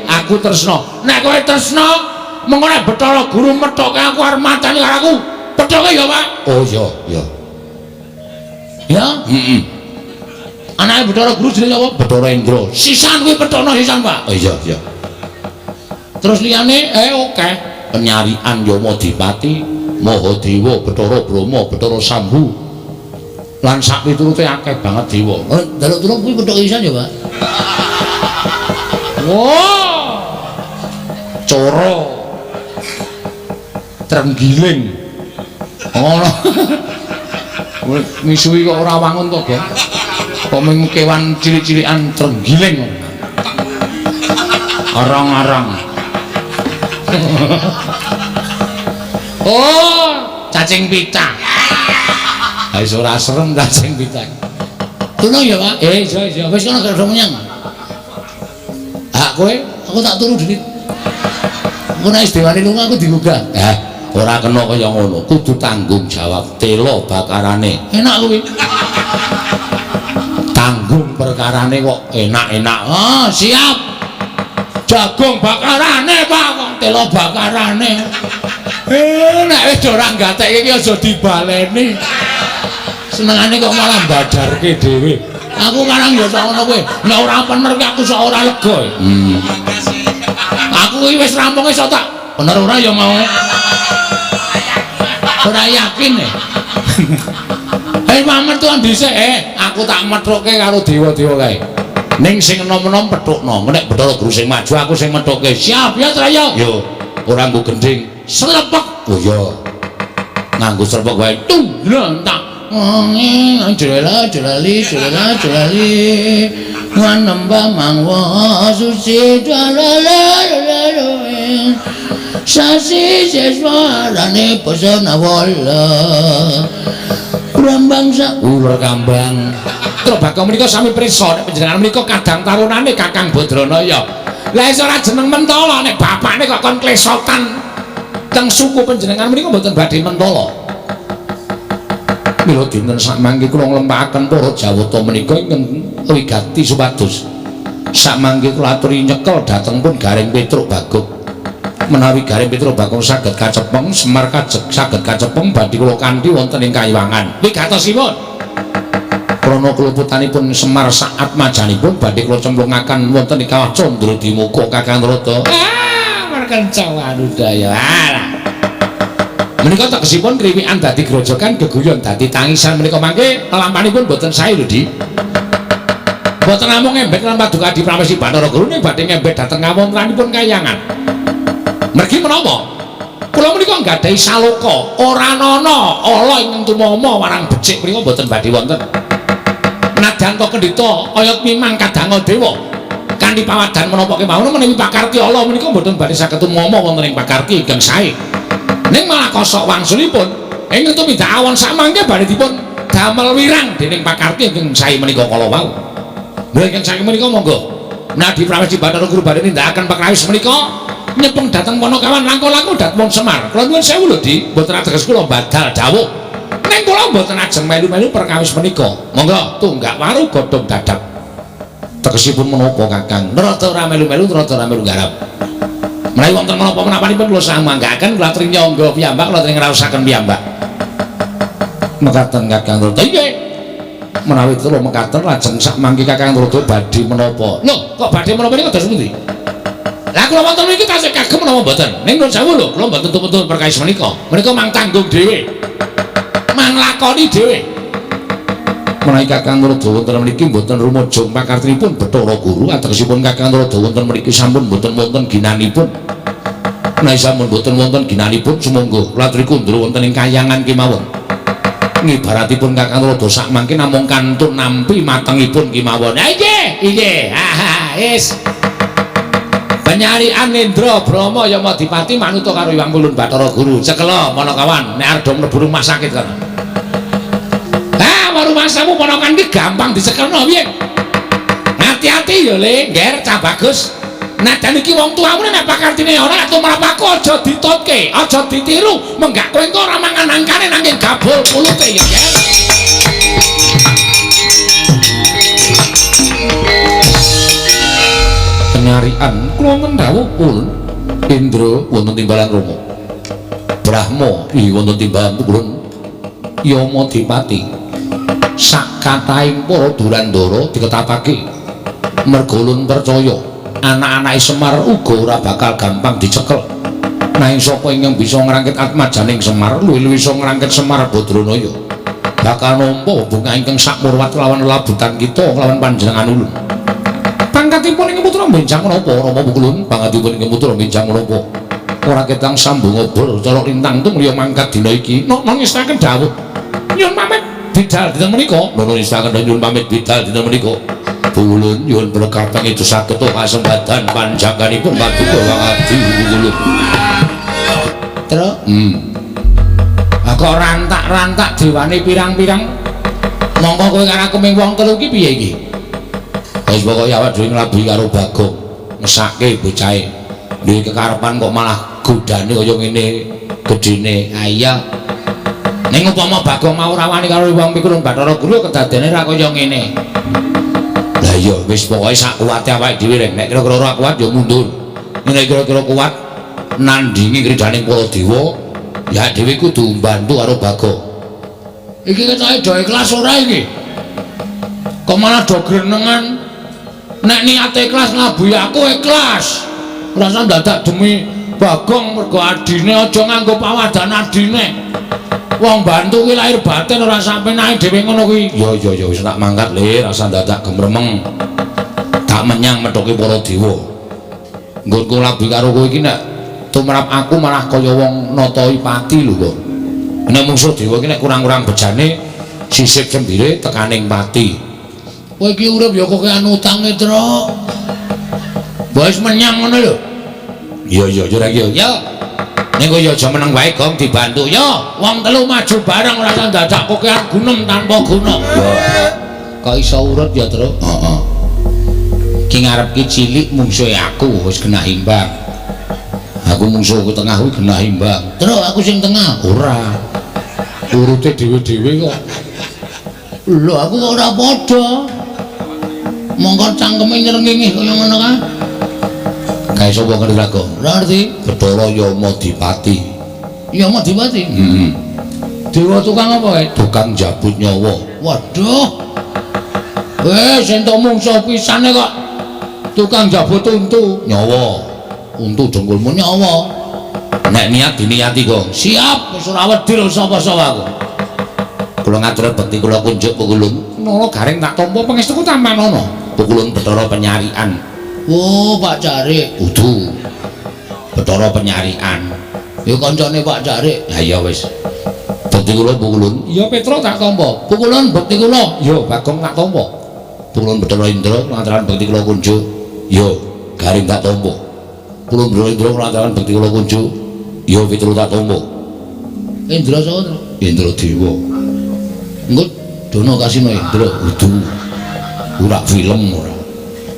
A: Aku tresna. Nek kowe tresna, mengko nek Bathara Guru methoke aku arep mateni karo aku. Pethoke ya, Pak. Oh iya, iya. Ya, heeh. Anake Bathara Guru jenenge apa? Bathara Indra. Sisan kuwi pethono sisan, Pak. Oh iya, iya. Terus liyane oke. Penyarian Yamadipati, Mahadewa, Bathara Brahma, Bathara Sambu. Lan sak piturute akeh banget dewa. Oh, njaluk tulung kuwi pethoke sisan ya, Pak. Wah. Coro. Trenggiling. Ngono. Misuwi kok ora wangun to, Gong. Kok mung kewan cilik-cilikan trenggiling. Arang-arang. Oh, cacing pita. Ha wis ora serem cacing pita. Tulung ya, Pak. Iya iya, wis kono gak menyang. Hak kowe, aku tak turu dikit. Engko nek wis dewani lunga aku digugah. Ora kena kaya ngono, kudu tanggung jawab telo bakarane. Enak kuwi. Tanggung perkarane kok enak-enak. Ah, siap. Jagung bakarane, Pak, kok telo bakarane. Nek wis ora gatekke iki aja dibaleni. Senengane kok malah badarke dhewe. Aku karang ya sak ngono kuwi. Nek ora bener ki aku sak ora lega. Aku iki wis rampung iso tak bener ora ya mau. Ora yakin e. Mamet tuan dhisik, aku tak methuke karo dewa-dewa kae. Ning sing enom-enom pethukno, nek Bathara Guru sing maju aku sing methuke. Siap ya, Traya? Yo, ora nggo gendhing. Slepek. Oh iya. Nganggo slepek wae. Tung, tak. Jela jelali jela jelali manembah mangwa suci jalala sasi seswarane pesona wala Brambang sa uler kambang. Trobaka menika sami prisa nek panjenengan menika kadang tarunane Kakang Badranaya. Lah iso ora jeneng mentala nek bapakne kok kon klesotan teng suku panjenengan menika mboten badhe mentala. Mila dinten sakmangke kula nglempakaken para Jawata menika ingkang wigati supados sakmangke kula aturi nyekel dhateng pun Gareng Petruk Bagong. Menawi Gareng Petruk Bagong saged kacepeng, Semar kajeg saged kacepeng badhe kula kanthi wonten ing kayiwangan. Wigatosipun krana keluputanipun Semar saat majanipun badhe kula cemplungaken wonten ing kawah Candra Dimuka Kakang Trada. Ah, markenca wanudaya. Alah. Menika tegesipun kriwikan dadi grojogan geguyon dadi tangisan menika mangke lelampanipun boten sae lho, Di. Boten namung ngembek lan paduka Adi Pramesti Bathara Guru ning badhe ngembek dhateng kawontenanipun kayangan. Mergi menapa? Kula menika nggadahi saloka, ora nana ala ingkang tumama marang becik menika boten badhe wonten. Nadyan to kendhita oyot mimang kadanga dewa. Kanthi pawadan menapa kemawon menawi pakarti ala menika boten badhe saged tumama wonten ing pakarti ingkang sae. Ning malah kosok wangsulipun ingkang tumindak awon samangke badhe dipun damel wirang dening pakarti ingkang sae menika kala wau. Lha ingkang sae menika monggo. Nadi Pramesti Bathara Guru badhe nindakaken pakrawis menika nyepeng dhateng Panakawan langkung-langkung dhateng Semar. Kula nyuwun sewu lho, Di, mboten ateges kula badal dawuh. Ning kula mboten ajeng melu-melu perkawis menika. Monggo tunggak waru godhong dadap. Tegesipun menapa Kakang? Rada ora melu-melu, rada ora melu garap. Menawi wonten menapa menapanipun kula samanggaaken kula aturi nyangga piyambak, kula aturi ngraosaken piyambak. Mekaten Kakang Trada. Nggih. Menawi kula mekaten lajeng sakmangke Kakang Trada badhe menapa? Lho, kok badhe menapa niku dados pundi? Lah kula wonten mriki tasih kagem menapa mboten? Ning nuwun sewu lho, kula mboten tumut perkawis menika. Menika mang tanggung dhewe. Mang lakoni dhewe. Menawi Kakang Trada wonten mriki mboten rumujung pakartinipun Bathara Guru, ategesipun Kakang Trada wonten mriki sampun mboten wonten ginanipun. Menawi sampun mboten wonten ginanipun sumangga kula aturi kundur wonten ing kayangan kemawon. Ngibaratipun Kakang Trada sakmangke namung kantun nampi matengipun kemawon. Ha nggih, nggih. Ha wis. Penyarian Indra Brahma Yamadipati manuta karo Hyang Ulun Bathara Guru. Cekela Panakawan nek arep mlebu rumah sakit kono. Ah, rumasamu ponakan iki gampang dicekelno piye? Hati-hati ya Le, ngger cah bagus. Najan iki wong tuamu nek pakartine ora nek tumrap aku aja ditutke, aja ditiru, menggak kowe engko ora mangan angkane nanging gabul pulute ya, Ger. Penyarian kula wonten dawuh ulun Indra wonten timbalan Rama. Brahma ih wonten timbalan ulun Yamadipati. Sak kathahing para durandara diketapake merga ulun percaya anak-anake Semar uga ora bakal gampang dicekel. Nanging sapa ingkang bisa ngrangkit atmajaning Semar luwih-luwih iso ngrangkit Semar Badranaya bakal nampa bunga ingkang sakmurwat lawan lelabutan kita lawan panjenengan ulun. Pangkatipun ing putra benjang menapa Rama Pukulun? Pangkatipun ing putra benjang menapa? Ora ketang sambung obor cara lintang tumliya mangkat dina iki. Nok ngestaken dawuh. Nyuwun pamit bidal dinten menika. Nono ngestaken nyuwun pamit bidal dinten menika. Pulun nyuwun berkah pangestu saged kasembadan panjangkanipun paduka Kang Adi Pulun. Terus, Kok rantak-rantak dewane pirang-pirang. Mongko kowe karo aku ming wong telu iki piye iki? Wis pokoke awak dhewe nglabuhi karo Bagong, mesake bocahe. Duwe kekarepan kok malah godane kaya ngene gedene. Ha iya. Ning upama Bagong mau ora wani karo wong pikulun Bathara Guru kedadene ra kaya ngene. Lah iya wis pokoke sak kuwate awake dhewe rek. Nek kira-kira ora kuat ya mundur. Nek kira-kira kuat nandingi kridaning para dewa, ya dhewe kudu mbantu karo Bagong. Iki ketoke do ikhlas ora iki? Kok malah do grenengan? Nek niate ikhlas nglabuhi aku ikhlas. Ora usah dadak demi Bagong mergo adine aja nganggo pawadan adine. Wong bantu kuwi lahir batin ora sampe nae dhewe ngono kuwi. Ya ya ya wis tak mangkat le, rasa dadak gemremeng. Tak menyang methuki para dewa. Nggonku labi karo kowe iki nek tumrap aku malah kaya wong natoi pati lho kok. Nek mungsuh dewa iki nek kurang-kurang bejane sisip sembire tekaning pati. Kowe iki urip ya kokean utange, Truk. Wis menyang ngono lho. Iya iya ya ora iki ya. Ning kowe ya aja meneng wae Gong dibantu. Ya, wong telu maju bareng ora usah dadak kokean gunem tanpa guna. Ya. Kok iso urut ya, Truk? Heeh. Ki ngarep ki cilik mungsuhe aku wis genah imbang. Aku mungsuhku tengah kuwi genah imbang. Truk aku sing tengah. Ora. Urute dhewe-dhewe kok. Lho aku kok ora padha. Mongko cangkeme nyrengenge kaya ngono kae. Kae sapa ngerti lagu? Ora ngerti. Bathara Yamadipati. Yamadipati? Heeh. Dewa tukang apa kae? Tukang jabut nyawa. Waduh. Wis entuk mungsuh pisane kok. Tukang jabut untu nyawa. Untu dengkulmu nyawa. Nek niat diniati kok. Siap, wis ora wedi sapa-sapa aku. Kula ngatur bekti kula kunjuk pukulun. Nala garing tak tampa pangestuku tampanana. Pukulun Bathara Penyarikan. Oh, Pak Carik. Kudu. Bathara Penyarikan. Ya kancane Pak Carik. Ha iya wis. Bekti kula pukulun. Iya Petro tak tampa. Pukulun bekti kula. Ya Bagong tak tampa. Pukulun Bathara Indra lantaran bekti kula kunjuk. Ya garing tak tampa. Pukulun Bathara Indra lantaran bekti kula kunjuk. Ya Petro tak tampa. Indra sapa, Tru? Indra Dewa. Engko dono kasino Indra kudu. Ora film ora.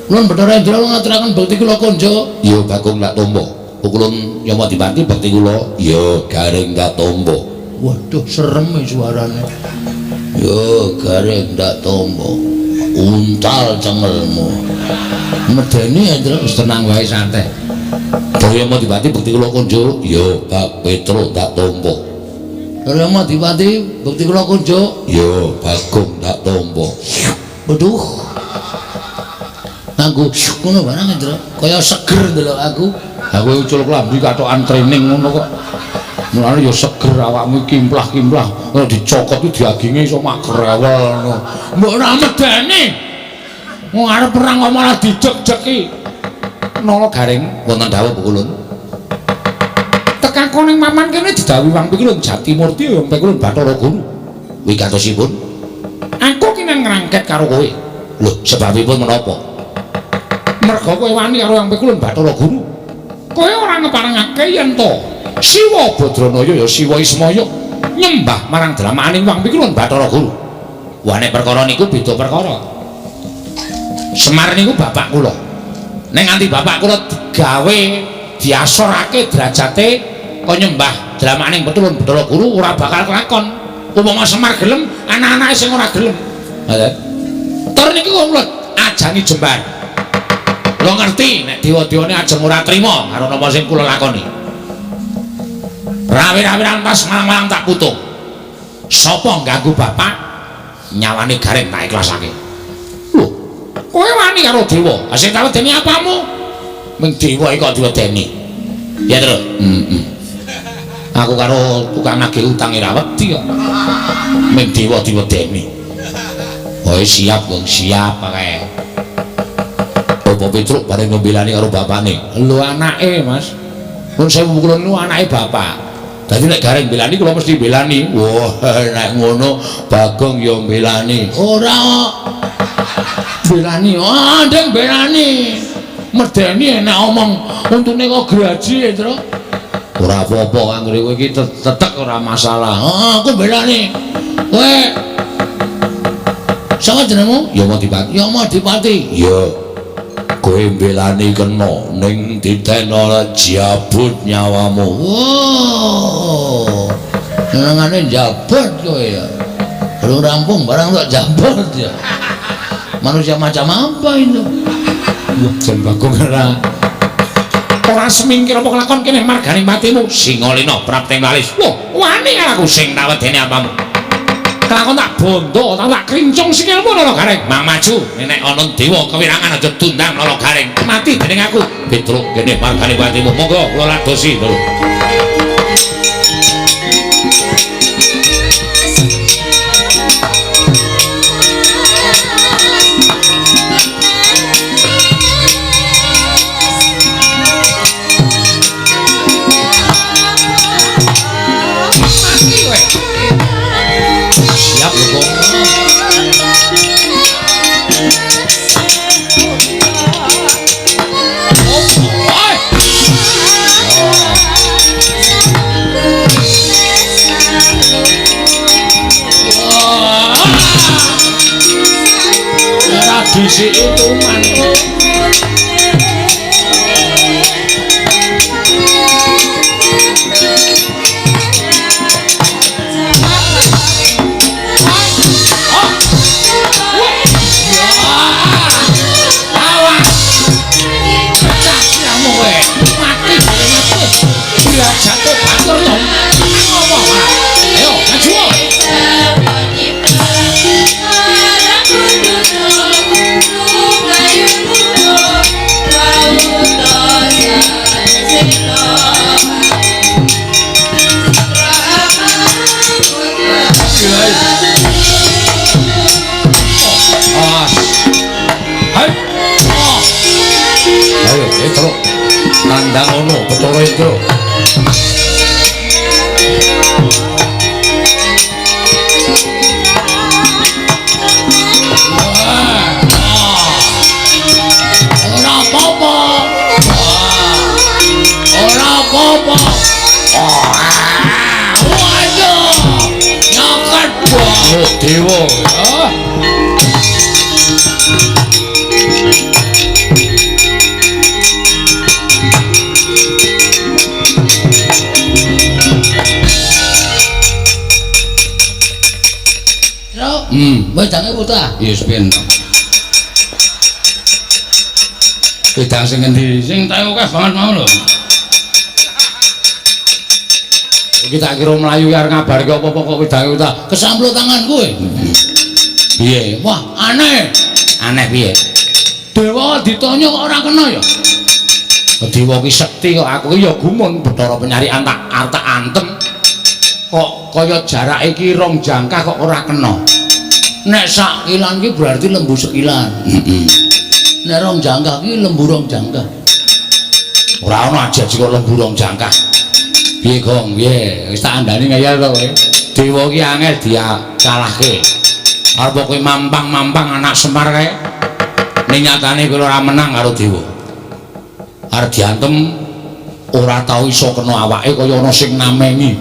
A: Ulun Bathara Indra ngaturaken bekti kula kunjuk. Ya Bagong tak tampa. Pukulun Yamadipati bekti kula. Ya garing tak tampa. Waduh serem e suarane. Ya garing tak tampa. Untal cengelmu. Medeni Indra wis tenang wae santai. Bathara Yamadipati bekti kula kunjuk. Ya Pak Petro tak tampa. Bathara Yamadipati bekti kula kunjuk. Ya Bagong tak tampa. Waduh. Nganggo ngono barang Indra, kaya seger ndelok aku. Aku ucul klambi katokan training ngono kok. Mulane ya seger awakmu kimplah-kimplah, ora dicokot iki daginge iso mak grewel ngono. Mbok ora medeni. Wong arep perang kok malah dideg-degi. Nala garing wonten dawuh pukulun. Tekako ning maman kene didhawuhi Wang Pikulun Jatimurti ya Pikulun Bathara Guru. Wigatosipun aku ki nang ngrangket karo kowe. Lho, sebabipun menapa? Merga kowe wani karo Wang Pikulun Bathara Guru. Kowe ora ngeparengake yen to Siwa Badranaya ya Siwa Ismaya nyembah marang dramaning Wang Pikulun Bathara Guru. Wah nek perkara niku beda perkara. Semar niku bapak kula. Nek nganti bapak kula digawe diasorake derajate kok nyembah dramaning Petulun Bathara Guru ora bakal kelakon. Upama Semar gelem, anak-anake sing ora gelem. Ngoten. Tur niku kula ajangi jembar. Kula ngerti nek dewa-dewane ajeng ora trima karo napa sing kula lakoni. Rawi-rawi rantas malang-malang tak putung. Sapa ngganggu bapak nyawane garing tak ikhlasake. Lho, kowe wani karo dewa. Ha sing tak wedeni apamu? Ming dewa iki kok diwedeni. Ya, Tru. Heeh. Aku karo tukang nagih utang ora wedi kok. Ming dewa diwedeni. Oh siap, Gong, siap kae. Bapak Petruk bareng nembelani karo bapakne. Lho anake, Mas. Nun sewu kula niku anake bapak. Dadi nek gareng mbelani kula mesti mbelani. Wah, nek ngono Bagong ya mbelani. Ora kok. Belani. Ah, ndeng belani. Medeni nek omong untune kok graji, Tru. Ora apa-apa anggere kowe iki tetek ora masalah. Ah, aku belani. Kowe sapa jenengmu? Yamadipati. Yamadipati. Iya. Kowe mbelani kena ning ditena jabut nyawamu. Wow. Senengane jabut kowe ya. Belum rampung barang kok jabut ya. Manusia macam apa itu?
B: Wah, jan Bagong ora semingkir apa kelakon kene marganing patimu. Singalina prapting walis. Wah, wani aku sing tak wedeni apamu. Kelakon tak bondo, tak krincung sikilmu Lolo Gareng. Mang maju, nek ana dewa kewirangan aja tundang Lolo Gareng. Mati dening aku. Petruk kene marganing patimu. Monggo kula ladosi lho.
A: Siap lho kok. Ora disiki tuman. Jatuh banter to. Ngomong ora. Ayo, maju.
B: Hai.
A: Ayo, Petro. Tandang ono Bathara Indra. Ora apa-apa. Ora apa-apa. Waduh. Nyoket
B: Oh, dewa.
A: Ah. Wedange putra.
B: Yes ben. Wedang sing endi? Sing tae akeh banget mau lho.
A: Iki tak kira mlayu arep ngabarke apa-apa kok wedange putra. Kesamplo tangan kowe. Piye? Wah, aneh.
B: Aneh piye?
A: Dewa ditanya kok ora kena ya? Dewa ki sekti kok aku ki ya gumun Bathara penyarian tak arep tak antem. Kok kaya jarake iki rong jangkah kok ora kena. Nek sak kilan ki berarti lembu sekilan. Heeh. Nek rong jangkah ki lembu rong jangkah. Ora ana aja kok lembu rong jangkah. Piye Gong? Piye? Wis tak andani ngeyel to kowe. Dewa ki angel dikalahke. Arep kowe mampang-mampang anak Semar kae. Ning nyatane kowe ora menang karo dewa. Arep diantem ora tau iso kena awake kaya ana sing namengi.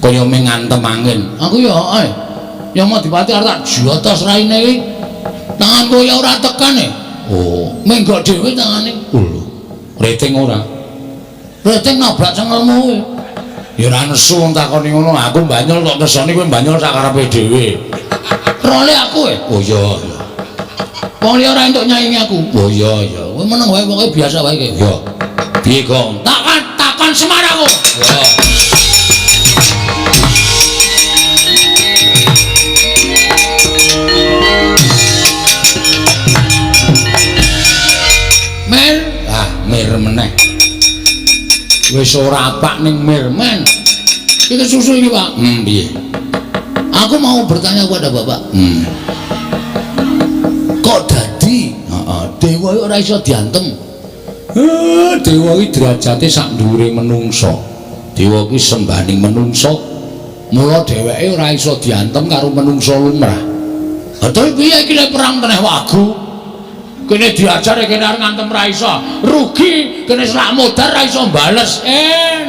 A: Kaya mung ngantem angin. Aku ya heeh. Yamadipati arep tak jotos raine iki. Tanganku ya ora tekan e. Oh, menggok dhewe tangane. Lho.
B: Rating ora?
A: Rating nabrak cengelmu kowe.
B: Ya ora nesu wong takoni ngono. Aku banyol kok nesoni kowe banyol sak karepe dhewe.
A: Role aku e.
B: Oh iya.
A: Wong liya ora entuk nyaingi aku.
B: Oh iya iya.
A: Kowe meneng wae pokoke biasa wae iki.
B: Iya. Piye, Gong?
A: Takon takon Semar aku.
B: Iya.
A: Mir,
B: ah mir meneh.
A: Wis ora apak ning mir men. Iki susu iki, Pak.
B: Piye?
A: Aku mau bertanya kepada Bapak. Kok dadi? Heeh, dewa ora iso diantem.
B: Dewa iki derajate sak dhuwure menungsa. Dewa iki sembaning menungsa. Mula dheweke ora iso diantem karo menungsa lumrah.
A: Lah terus piye iki lek perang teneh wagu? Kene diajar kene arep ngantem ra iso. Rugi kene selak modar ra iso bales.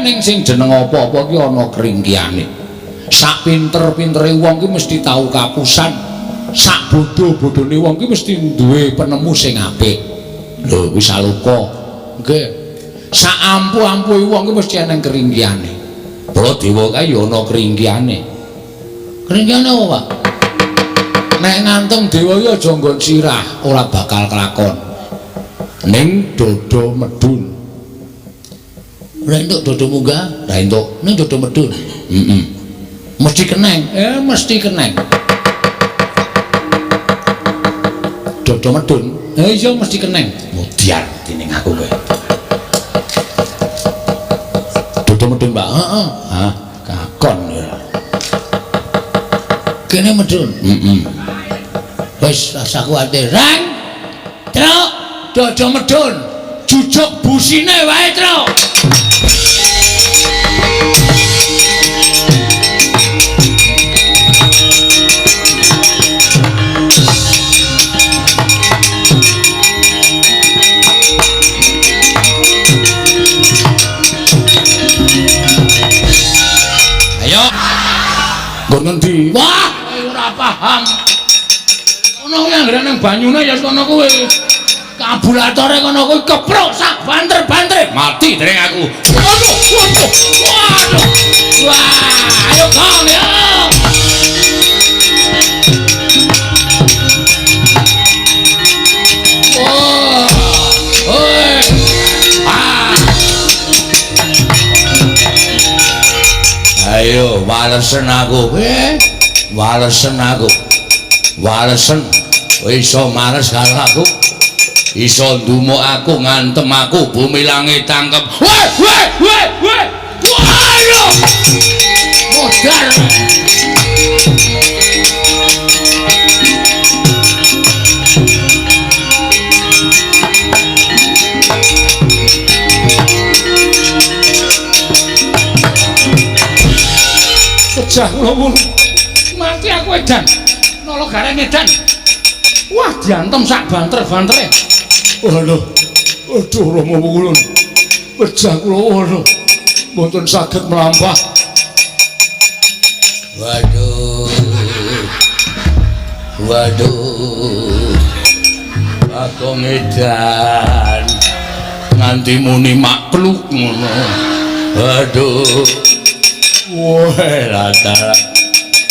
A: Ning sing jeneng apa-apa ki ana kringkiane. Sak pinter-pintere wong ki mesti tau kapusan. Sak bodho-bodhone wong ki mesti duwe penemu sing apik. Lho kuwi saloka. Nggih. Sak ampuh-ampuhe wong ki mesti eneng kringkiane. Baladewa kae ya ana kringkiane. Kringkiane apa, Pak? Nek ngantem dewa iki aja nggon sirah, ora bakal kelakon. Ning dodo medun. Ora entuk dodo munggah, ora entuk. Ning dodo medun. Heeh. Mesti keneng. Mesti keneng. Dodo medun. Iya mesti keneng. Mudyar dening aku kowe. Dodo medun, Pak. Heeh. Hah, kakon ya. Kene medun. Heeh. Wis rasa kuwatir. Rang. Truk, dodo medun. Jujuk busine wae, Truk. Ayo. Nggon ngendi? Wah, ora paham. Ono kuwi anggere nang banyune ya kono kuwi. Kabulatore kono kuwi keprok sak banter-bantere. Mati dereng aku. Waduh, waduh. Waduh. Wah, ayo kong ya. Wah. Oi. Ah. Ayo walesen aku. Walesen aku. Walesen. Iso males karo aku. Iso ndumuk aku, ngantem aku, bumi langit tangkep. Weh, weh, weh, weh. Waduh. Modar.
B: Pecah kula wulu. Mati aku edan. Nolo gareng edan. Wah, diantem sak banter-bantere. Waduh. Aduh Rama kula. Pecah kula waduh. Mboten saged mlampah.
A: Waduh. Waduh. Bagong edan. Nganti muni makluk ngono. Waduh. Wah, latara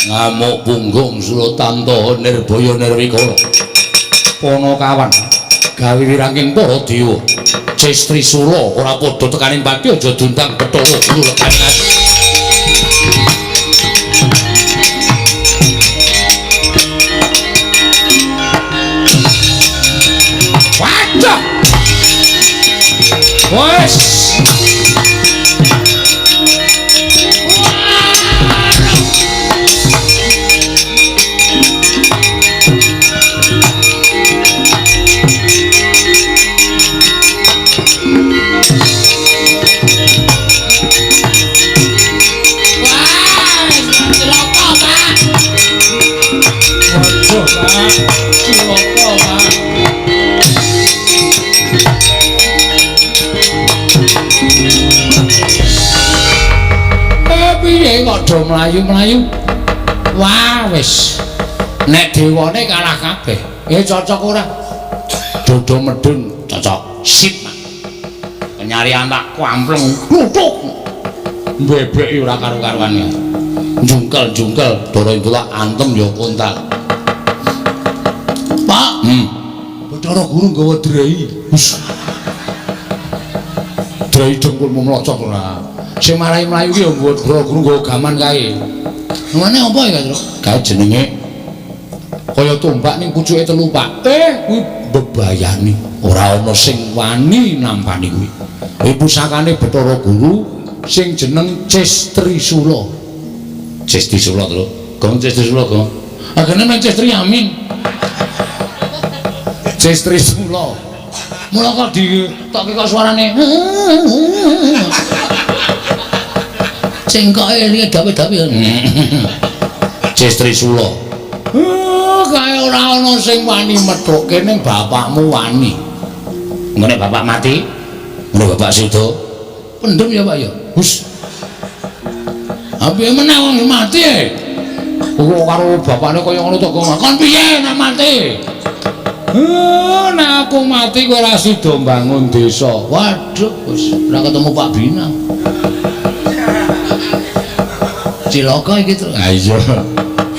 A: ngamuk punggung Suratanta Nirbaya Nirwikara. Panakawan gawe wiranging para dewa. Ces Trisula ora padha tekaning pati aja diundang Bathara Guru lekane.
B: Waduh. Wes.
A: Piye kok do mlayu-mlayu? Wah, wis. Nek dewane kalah kabeh. Cocok ora? Dodo medun cocok. Sip. Kenyarian tak kampleng kluthuk. Mbebeki ora karu-karuan. Jungkel-jungkel Dara Indula antem ya kontal. Pak, Bathara Guru nggawa drei. Wis. Drei dengkulmu mlocot ora. Sing marai mlayu ki ya nggawa Bathara Guru nggawa gaman kae. Namane apa ya, Truk? Kae jenenge kaya tombak ning pucuke telu, Pak. Kuwi bebayani. Ora ana sing wani nampani kuwi. Kuwi pusakane Bathara Guru sing jeneng Ces Trisula. Ces Trisula, Truk. Gong Ces Trisula, Gong. Agene men Ces Triamin. Ces Trisula. Mula kok ditokke kok suarane. Cengkoke iki dawe-dawe. Ces Trisula. Kae ora ana sing wani methukke ning bapakmu wani. Ngene bapak mati, ngene bapak sedo. Pendem ya, Pak ya. Hus. Piye meneh wong mati e? Kok karo bapakne kaya ngono to kok. Kon piye nek mati? Nek aku mati kowe ora sida mbangun desa. Waduh, wis ora ketemu Pak Bina. Cilaka iki to. Ha iya.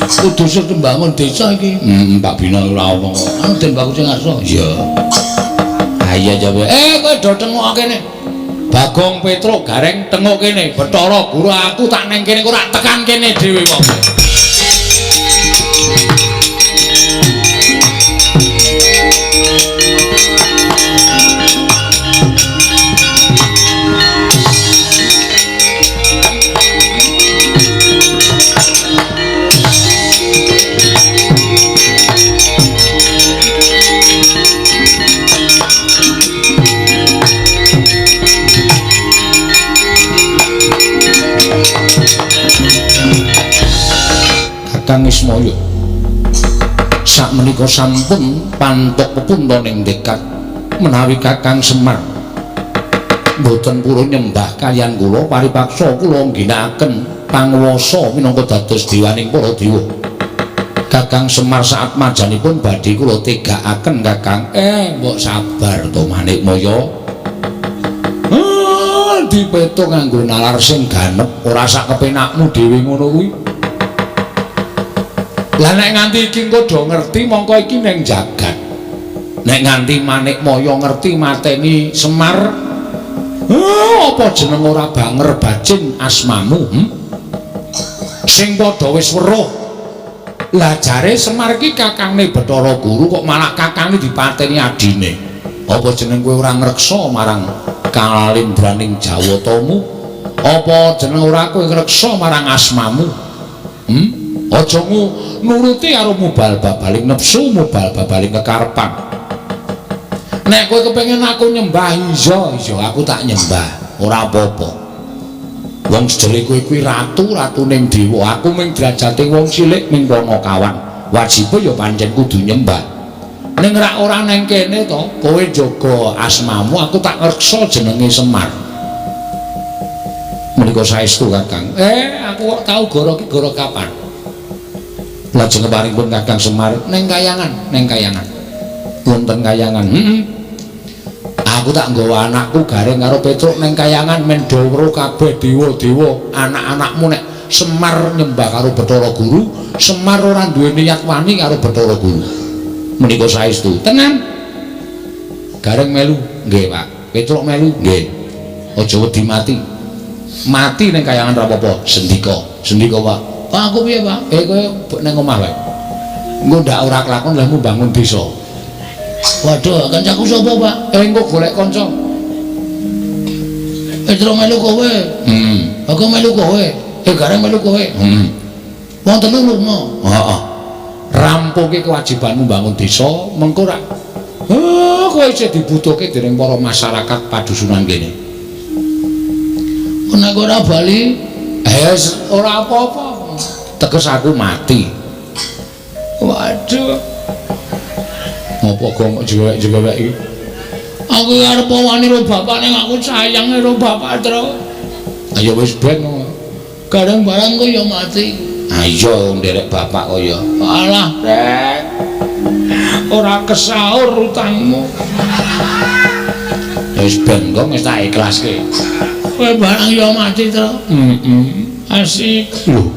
A: Kudu sing mbangun desa iki. Pak Bina ora ono. Anu Den Bagus sing ngarsa. Iya. Ha iya jawe. Kowe do tengok kene. Bagong Petruk Gareng tengok kene. Bathara Guru aku tak neng kene ora tekan kene dhewe wong. Kakang Ismaya sakmenika sampun pantuk pepunta ning dekat menawi Kakang Semar mboten purun nyembah kaliyan kula paripaksa kula ngginakaken panguwasa minangka dados dewaning para dewa. Kakang Semar saat majanipun badhe kula tegakaken Kakang. Mbok sabar to Manikmaya. Dipetung nganggo nalar sing ganep ora sak kepenakmu dhewe ngono kuwi. Lah nek nganti iki engko do ngerti mongko iki ning jagat. Nek nganti Manikmaya ngerti mateni Semar, apa jeneng ora banger bacin asmamu? Sing padha wis weruh. Lah jare Semar iki kakangne Bathara Guru kok malah kakangne dipateni adine. Apa jeneng kowe ora ngreksa marang kalindraning Jawatamu? Apa jeneng ora kowe ngreksa marang asmamu? Aja nuruti karo mubal babaling nepsu, mubal babaling kekarepan. Nek kowe kepengin aku nyembah, iya iya aku tak nyembah, ora apa-apa. Wong sejere kowe kuwi ratu, ratuning dewa, aku mung derajate wong cilik ning Panakawan. Wajibe ya pancen kudu nyembah. Ning rak ora neng kene to, kowe jaga asmamu, aku tak ngreksa jenenge Semar. Menika saestu Kakang. Aku kok tau goro ki goro kapan? Lajeng keparingipun Kakang Semar ning kayangan, ning kayangan. Wonten kayangan. Aku tak nggawa anakku Gareng karo Petruk ning kayangan men do weruh kabeh dewa-dewa anak-anakmu nek Semar nyembah karo Bathara Guru, Semar ora duwe niat wani karo Bathara Guru. Menika saestu. Tenan. Gareng melu, nggih, Pak. Petruk melu, nggih. Aja wedi mati. Mati ning kayangan ora apa-apa, sendika. Sendika, Pak. Pak aku piye, Pak? Kowe ning omah wae. Engko ndak ora kelakon lehmu bangun desa. Waduh, kancaku sapa, Pak? Engko golek kanca. Petruk melu kowe. Aku melu kowe. Gareng melu kowe. Wong telu lunga. Heeh. Rampungke kewajibanmu bangun desa, mengko rak kowe isih dibutuhke dening para masyarakat padusunan kene. Nek ora bali, ora apa-apa. Teges aku mati. Waduh. Ngopo kok jewek-jewek iki? Aku arep wani karo bapak ning aku sayang karo bapak, Tru. Ayo wis ben. Gareng barang kok ya mati. Ayo nderek bapak kaya. Alah, Rek. Ora kesaur utangmu. Wis ben kok wis tak ikhlaske. Kowe barang ya mati, Tru. Asik. Lho.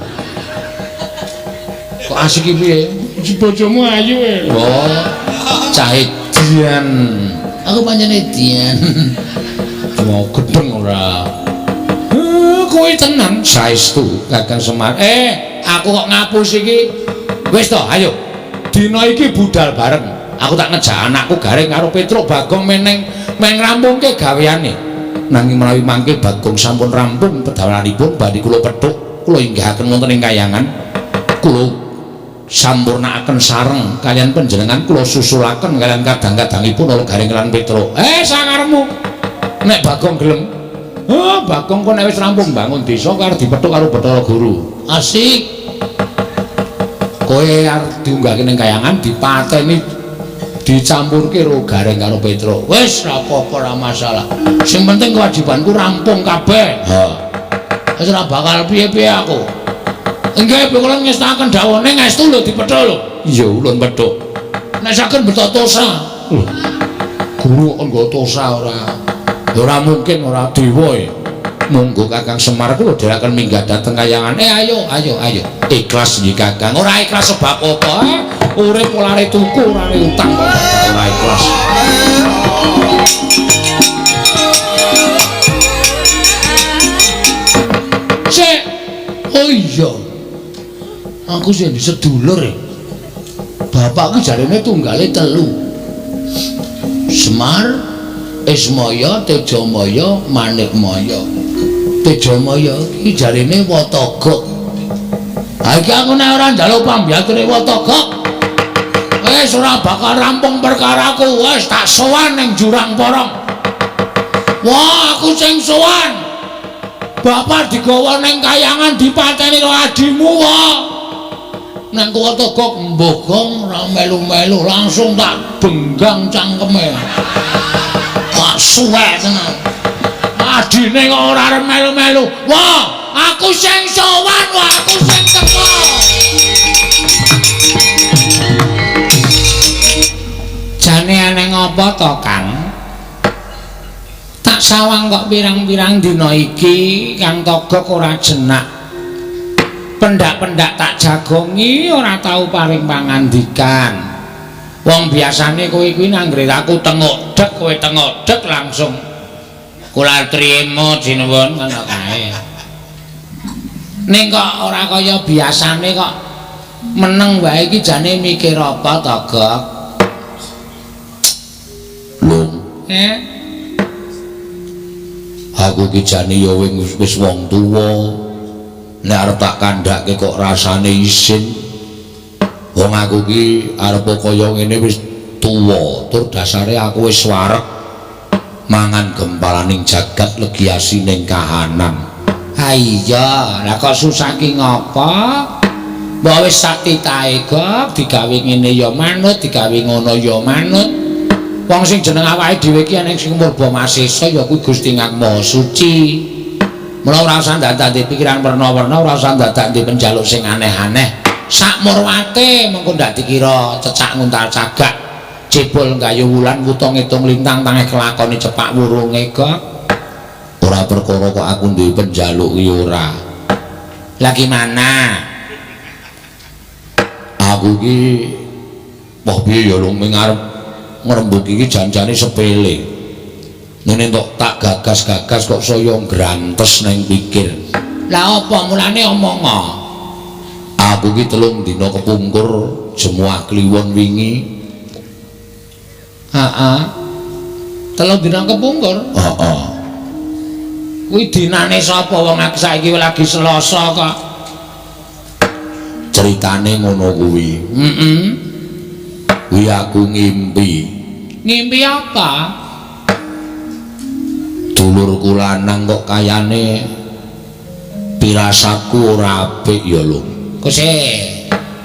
A: Kok asik iki piye? Bojomu ayu e. Oh, cah edian. Aku pancen edian. Mau gedeng ora? Kowe tenan saestu Kakang Semar. Aku kok ngapus iki. Wis to, ayo. Dina iki budal bareng. Aku tak ngejak anakku Gareng karo Petruk Bagong meneng men rampungke gaweane. Nanging menawi mangke Bagong sampun rampung pedalanipun badhe kula petuk, kula inggihaken wonten ing kayangan. Kula sampurnakaken sareng kaliyan panjenengan, kula susulaken kaliyan kadang-kadangipun oleh Gareng lan Petruk. Sakarepmu. Nek Bagong gelem. Bagong kok nek wis rampung bangun desa karo dipethuk karo Bathara Guru. Asik. Kowe arep diunggahke ning kayangan dipateni dicampurke karo Gareng karo Petruk. Wis ora apa-apa, ora masalah. Sing penting kewajibanku rampung kabeh. Ha. Wis ora bakal piye-piye aku. Nggih, kula ngestakaken dawuhne ngaestu lho dipethuk lho. Iya, ulun pethuk. Nek saged beto tosa. Lho. Guru kok nggo tosa ora. Ora mungkin ora dewa e. Monggo Kakang Semar kula dherekaken minggah dhateng kayangan. Ayo, ayo, ayo. Ikhlas nggih Kakang. Ora ikhlas sebab apa? Urip olare tuku, ora utang kok ora ikhlas. Sik. Oh iya. Aku sing sedulur e. Bapakku jarene tunggale 3. Semar, Ismaya, Tejamaya, Manikmaya. Tejamaya iki jarene Watagok. Ha iki aku nek ora njaluk pambiyature Watagok, wis ora bakal rampung perkaraku. Wis tak sowan ning Jurang Porong. Wah, aku sing sowan. Bapak digawa ning kayangan dipateni karo adimu wae. Nang Watagok mbogong ora melu-melu, langsung tak benggang cangkeme. Wah, suwek tenan. Adine kok ora arep melu-melu. Wah, aku sing sowan, wah aku sing teko.
B: Jane aneh ngapa to, Kang? Tak sawang kok pirang-pirang dina iki Kang Togok ora jenak. Pendak-pendak tak jagongi ora tau paring pangandikan. Wong biasane kowe kuwi nanggre aku tengok dek, kowe tengok dek langsung kula trimo jinuwun ngono kae. Ning kok ora kaya biasane kok meneng wae iki jane mikir apa to, Gok?
A: Lho,
B: Eh?
A: Aku ki jane ya wis wong tuwa. Nek arep tak kandhake kok rasane isin. Wong aku ki arep kaya ngene wis tuwa, tur dasare aku wis wareg mangan gempalaning jagat legi asining kahanan.
B: Ha iya, lah kok susah ki ngapa? Mbok wis sak titahe, Gok, digawe ngene ya manut, digawe ngono ya manut. Wong sing jeneng awake dhewe ki ana sing murba masesa ya kuwi Gusti Kang Maha Suci. Mula ora usah dadak pikiran werna-werna, ora usah dadak penjaluk sing aneh-aneh. Sak murwate mengko ndak dikira cecak nguntal cagak, jebol nggayu wulan wuta ngitung lintang tangeh kelakone cepak wurunge, Gok.
A: Ora perkara kok aku duwe penjaluk ki ora.
B: Lah gimana?
A: Aku ki wah piye ya lho ming arep ngrembug iki janjane sepele. Ngene tok tak gagas-gagas kok saya ngrantes nang pikir.
B: Lah apa mulane omong?
A: Aku ki 3 dina kepungkur jemuah kliwon wingi.
B: Heeh. 3 dina kepungkur?
A: Heeh.
B: Kuwi dinane sapa wong aku saiki lagi Selasa kok.
A: Ceritane ngono kuwi.
B: Heeh.
A: Kuwi aku ngimpi.
B: Ngimpi apa?
A: Dulurku lanang kok kayane pirasaku ora apik ya lho.
B: Kok sih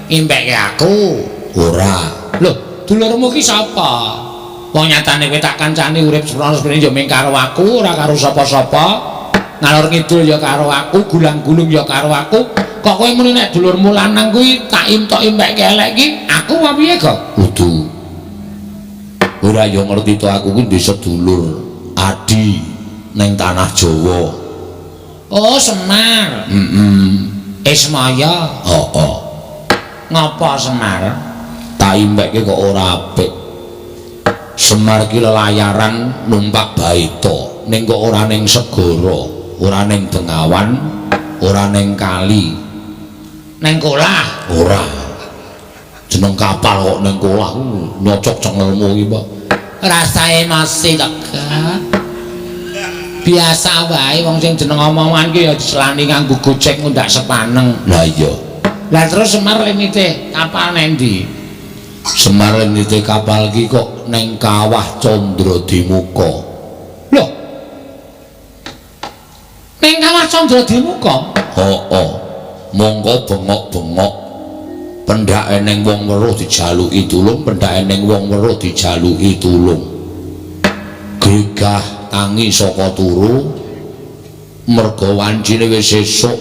B: ngimpekke aku?
A: Ora.
B: Lho, dulurmu ki sapa? Wong nyatane kowe tak kancani urip seprono-seprene ya mung karo aku, ora karo sapa-sapa. Ngalor ngidul ya karo aku, gulang-gulung ya karo aku. Kok kowe muni nek dulurmu lanang kuwi tak imtok impekke elek ki, aku apa piye, Gok?
A: Kudu. Ora ya ngerti to aku ki ndek sedulur adi ning tanah Jawa.
B: Oh, Semar.
A: Heeh.
B: Ismaya.
A: Heeh.
B: Ngapa Semar?
A: Tak impekke kok ora apik. Semar ki lelayaran numpak baita, ning kok ora ning segara, ora ning bengawan, ora ning kali.
B: Ning kolah?
A: Ora. Jeneng kapal kok ning kolah nyocok cengelmu iki, Pak.
B: Rasae masih tegak. Biasa wae wong sing jeneng omongan ki ya diselani nganggo gojek ngundak sepaneng.
A: Lah iya.
B: Lah terus Semar nitih kapal nang ndi?
A: Semar nitih kapal ki kok neng kawah Candradimuka.
B: Lho. Neng kawah Candradimuka?
A: Heeh. Mongko bengok-bengok. Pendak eneng wong weruh dijaluki tulung, pendak eneng wong weruh dijaluki tulung. Gregah tangi saka turu merga wancine wis esuk.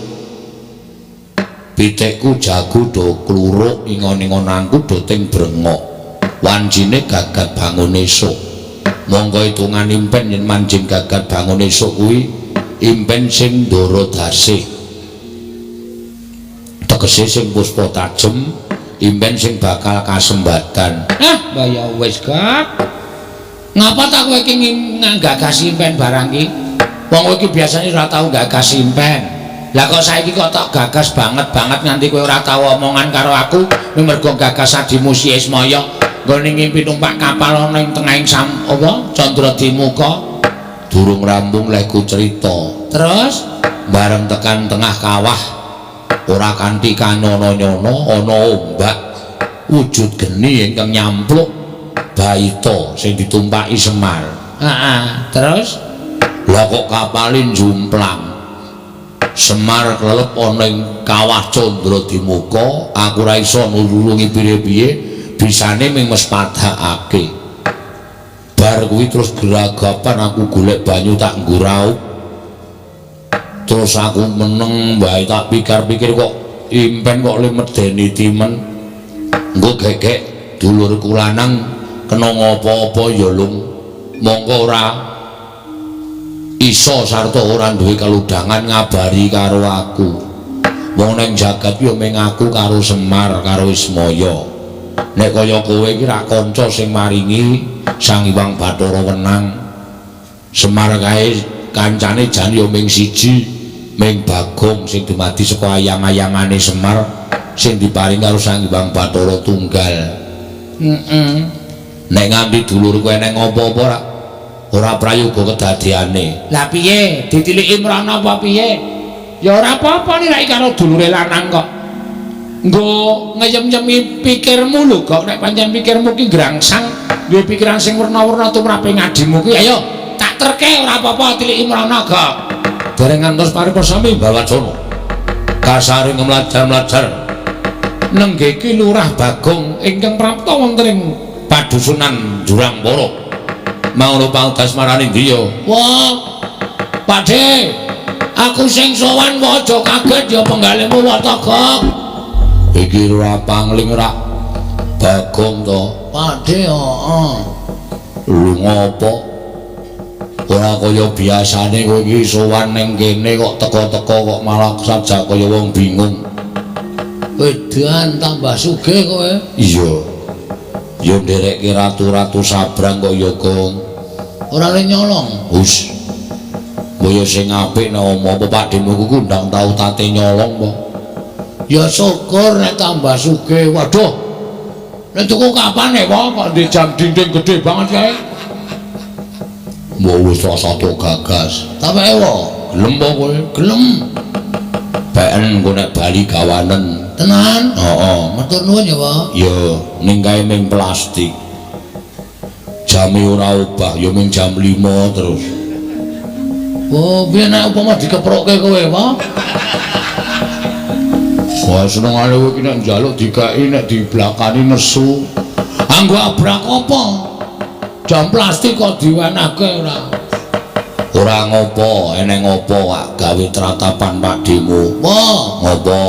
A: Pitikku jago do kluruk, ingon-ingonanku do ting brengok. Wancine gagat bangun esuk. Monggo hitungan impen yen manjing gagat bangun esuk kuwi impen sing ndara dasih. Tegese sing puspa tajem, impen sing bakal kasembatan.
B: Ah, ya wis, Gak. Ngapa ta kowe iki nggagas impen barang iki? Wong kowe iki biasane ora tau nggagas impen. Lah kok saiki kok tok gagas banget-banget nganti kowe ora tau omongan karo aku mergo gagas adimu si Ismaya nggone ngimpi numpak kapal ana ing tengahing sam apa Candradimuka.
A: Durung rampung lehku cerita.
B: Terus
A: bareng tekan tengah kawah ora kanthi kanyono-nyono ana ombak wujud geni ingkang nyampluk baita sing ditumpaki Semar.
B: Heeh, terus
A: lah kok kapale jumplang. Semar klelep ana ing kawah Candradimuka, aku ora iso nulungi piye-piye, bisane mung mespadakake. Bar kuwi terus geragapan aku golek banyu tak nggo raup. Terus aku meneng wae tak pikir-pikir kok impen kok le medeni timen. Engko gegek dulurku lanang kena ngopo-apa ya lung. Mongko ora iso sarta ora duwe keludangan ngabari karo aku. Wong ning jagat ya mung aku karo Semar karo Ismaya. Nek kaya kowe iki rak kanca sing maringi Sang Hyang Bathara wenang. Semar kae kancane jan ya mung siji, mung Bagong sing dumadi saka ayang-ayangane Semar sing diparing karo Sang Hyang Bathara tunggal.
B: Heeh.
A: Nek nganti dulurku eneng apa-apa rak ora prayoga kedadeane.
B: Lah piye? Ditiliki mrana apa piye? Ya ora apa-apa nek karo dulure lanang kok. Nggo ngeyem-yemi pikirmu lho kok. Nek pancen pikirmu ki ngrangsang, duwe pikiran sing werna-werna tumrape ngadimu ki, ayo tak terke ora apa-apa tiliki mrana kok.
A: Dereng ngantos paripasami Bawacana. Kasaring mlajar-mlajar nenggih ki Lurah Bagong ingkang prapta wonten ing padusunan Jurangpara. Mangono paudas marani ndi ya?
B: Wah, Pakde, aku sing sowan wae aja kaget ya penggalihmu wata gok.
A: Iki ora pangling rak Bagong to.
B: Pakde, heeh.
A: Lho ngopo? Ora kaya biasane kowe iki sowan ning kene kok teka-teka kok malah sajak kaya wong bingung.
B: Edan tambah sugih kowe.
A: Iya. Ya nderekke ratu-ratu sabrang kok ya, Gong.
B: Ora le nyolong.
A: Hus. Mbok sing apik nek omong apa Pakdemu ku ndang tau tate nyolong apa?
B: Ya syukur nek tambah sugih. Waduh. Nek tuku kapan e, Pak? Kok ndek jam dinding gede banget kae.
A: Mbok wis rasa tok gagas.
B: Ta ewa,
A: gelem apa kowe?
B: Gelem.
A: Beken engko nek bali gawanen.
B: Tenan?
A: Heeh.
B: Matur nuwun ya, Pak.
A: Ya, ning kae ming plastik. Jame ora obah, ya ming jam 5 terus.
B: Oh, piye nek upama dikeprokke kowe, Pak?
A: Wah, senengane kowe iki nek njaluk dikeki nek diblakani nesu.
B: Anggo abrak apa? Jam plastik kok diwenehke ora?
A: Ora ngopo, eneng ngopo kak gawe tratapan Pakdemu.
B: Wah,
A: ngopo?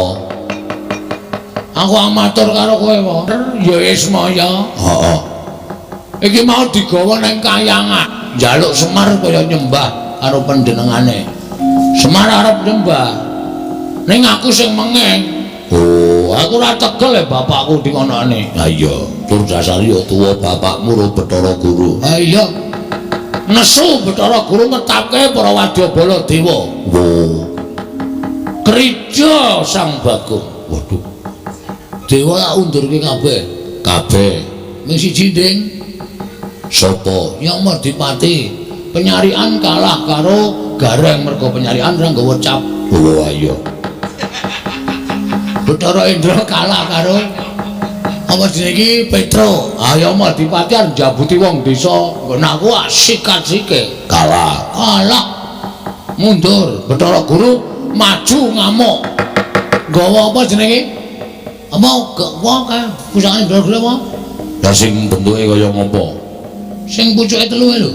B: Aku amatur karo kowe, Pak. Ya Ismaya.
A: Heeh.
B: Iki mau digawa nang kayangan, njaluk Semar kaya nyembah karo panjenengane. Semar arep nyembah. Ning aku sing mengeng.
A: Oh,
B: aku ora tegel e bapakku di ngonone.
A: Ha iya, tur dasare ya tuwa bapakmu ro Bathara Guru.
B: Ha iya. Nesu Bathara Guru ngetapke para wadyabala dewa.
A: Wo.
B: Krija Sang Bagong.
A: Waduh.
B: Dewa tak undurke kabeh.
A: Kabeh.
B: Ming siji, Ding.
A: Sapa?
B: Yang Merdipati. Penyarian kalah karo Gareng mergo penyarian ora nggawa cap.
A: Oh iya.
B: Bathara Indra kalah karo apa jenenge iki Petro. Ayo Merdipati arep njabuti wong desa. Nggon aku sikat-sike.
A: Kalah.
B: Kalah. Mundur. Bathara Guru maju ngamuk. Nggawa apa jenenge?
A: Apa wong kae pusakane gelo-gelo apa?
B: Lah sing bentuke kaya ngopo?
A: Sing pucuke telu lho.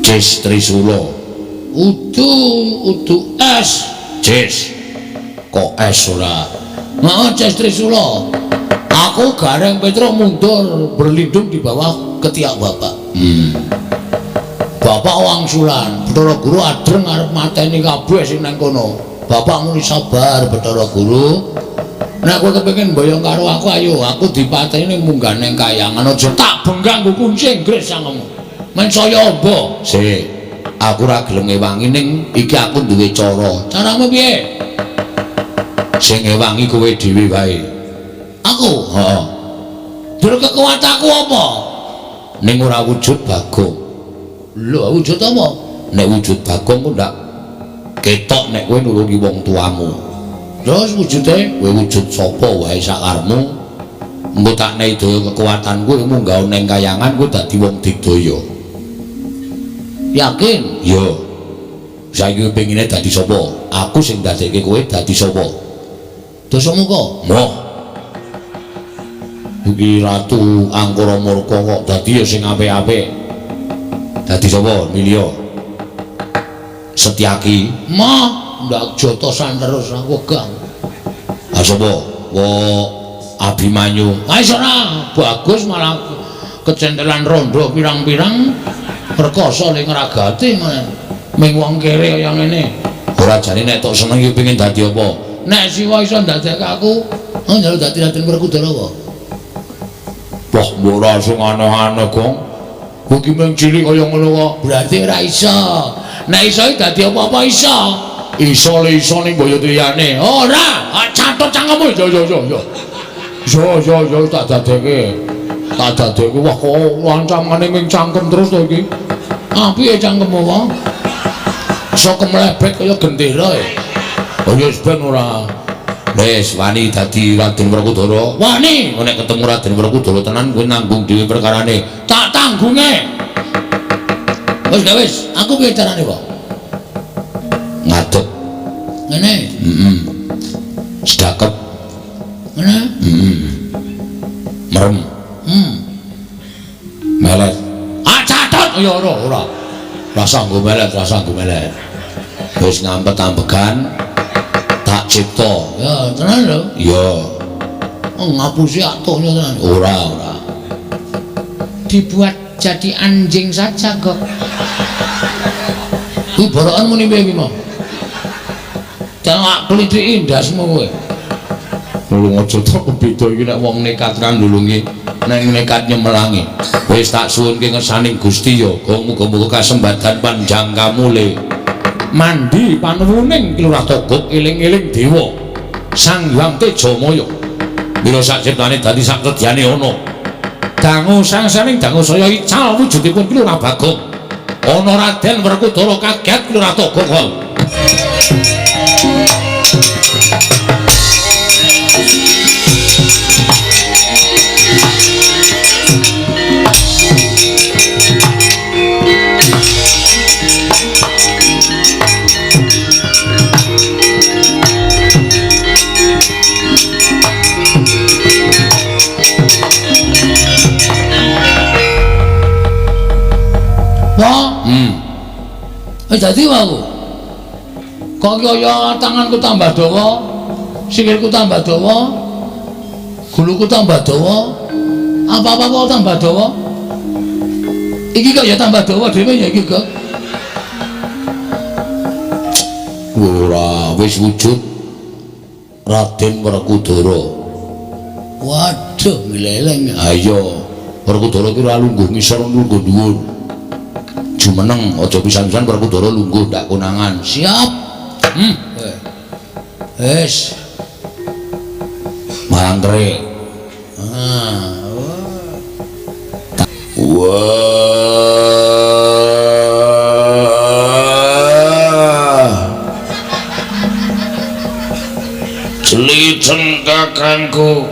B: Cis Trisula.
A: Udu udu es.
B: Cis. Kok es ora?
A: Heeh, Cis Trisula. Aku Gareng Petruk mundur berlindung di bawah ketiak bapak. Bapak wangsulan, Bathara Guru adreng arep mateni kabeh sing nang kono. Bapak muni sabar Bathara Guru. Nek kowe kepengin mboyong karo aku ayo, aku dipateni ning munggah ning kayangan aja tak bengkang nggo kunci Inggris sangemu. Men saya amba.
B: Sik, aku ora gelem ngewangi ning iki aku duwe cara.
A: Caramu piye?
B: Sing ngewangi kowe dhewe wae.
A: Aku?
B: Heeh.
A: Dur kekuatanku apa?
B: Ning ora wujud Bagong.
A: Lho, wujud apa?
B: Nek wujud Bagong ku ndak ketok nek kowe nulungi wong tuamu.
A: Terus wujude
B: kowe wujud sapa wae sakarmu. Engko tak nehi daya kekuatan kowe munggah ning kayangan kowe dadi wong digdaya.
A: Yakin?
B: Ya. Saiki pengine dadi sapa? Aku sing dadekke kowe dadi sapa?
A: Dasamuka.
B: Moh. Iki Ratu Angkara Murka kok dadi ya sing apik-apik. Dadi sapa? Nilya. Setyaki.
A: Moh, ndak jotosan terus aku gang.
B: Ha sapa? Wo Abimanyu.
A: Ha iso ora, bagus malah kecentelan rondo pirang-pirang rekoso ning ngragati ming wong kere kaya ngene.
B: Ora jane nek tok seneng iki pengin dadi apa?
A: Nek Siwa iso ndadekke aku, oh njaluk dadi Raden Werkudara apa?
B: Wah, mbok ora sing aneh-aneh, Gong.
A: Kowe iki mung cilik kaya ngono kok. Berarti ora iso. Nek iso dadi apa-apa iso.
B: Iso le iso ning boyo liyane.
A: Ora, catet cangkemmu.
B: Yo yo yo yo. Yo yo yo tak dadekke. Tak dadekke. Wah, kok ancamane ming cangkem terus to iki.
A: Ah, piye cangkemmu wae? Iso kemlebet kaya gendera e.
B: Oh ya wis ben ora. Wis wani dadi Raden Werkudara.
A: Wani.
B: Nek ketemu Raden Werkudara tenan kowe nanggung dhewe perkarane.
A: Tak tanggunge. Wis gak wis, aku piye carane, Pak?
B: Ngadeg.
A: Ngene.
B: Heeh. Sedakep.
A: Ngene.
B: Heeh. Merem. Melet.
A: Ah, catet
B: ya ora ora. Rasa nggo melet, rasa nggo melet. Wis ngampet-ambegan tak cipta.
A: Ya, tenan lho.
B: Iya.
A: Oh, ngapusi atuhnya tenan.
B: Ora, ora.
C: Dibuat jadi anjing saja kok.
A: Kuwi borokan muni piye iki, Mo? Tak klithiki ndasmu kowe.
B: Nulung aja tok beda iki nek wong nekat ra nulungi, nek nekat nyemelangi. Wis tak suwunke ngersaning Gusti ya, muga-muga kasembadan panjang kamule.
A: Mandi panuwuning Ki Lurah Togog eling-eling dewa Sang Hyang Tejamaya.
B: Mila sak ciptane dadi sak sedyane ana.
A: Dangu sangsaning dangu saya ical wujudipun Ki Lurah Bagong. Ana Raden Werkudara kaget Ki Lurah Togog. Wah, dadi aku. Kok kaya tanganku tambah dawa, sikilku tambah dawa, guluku tambah dawa, apa-apa kok tambah dawa. Iki kok ya tambah dawa dhewe ya iki kok.
B: Ora, wis wujud Raden Werkudara.
A: Waduh, ngleleng.
B: Ayo, Werkudara ki ora lungguh ngisor lungguh dhuwur. Jumeneng aja pisan-pisan Werkudara lungguh ndak konangan.
A: Siap. Wis.
B: Mangkre.
A: Ah.
B: Wah. Jliceng kakangku.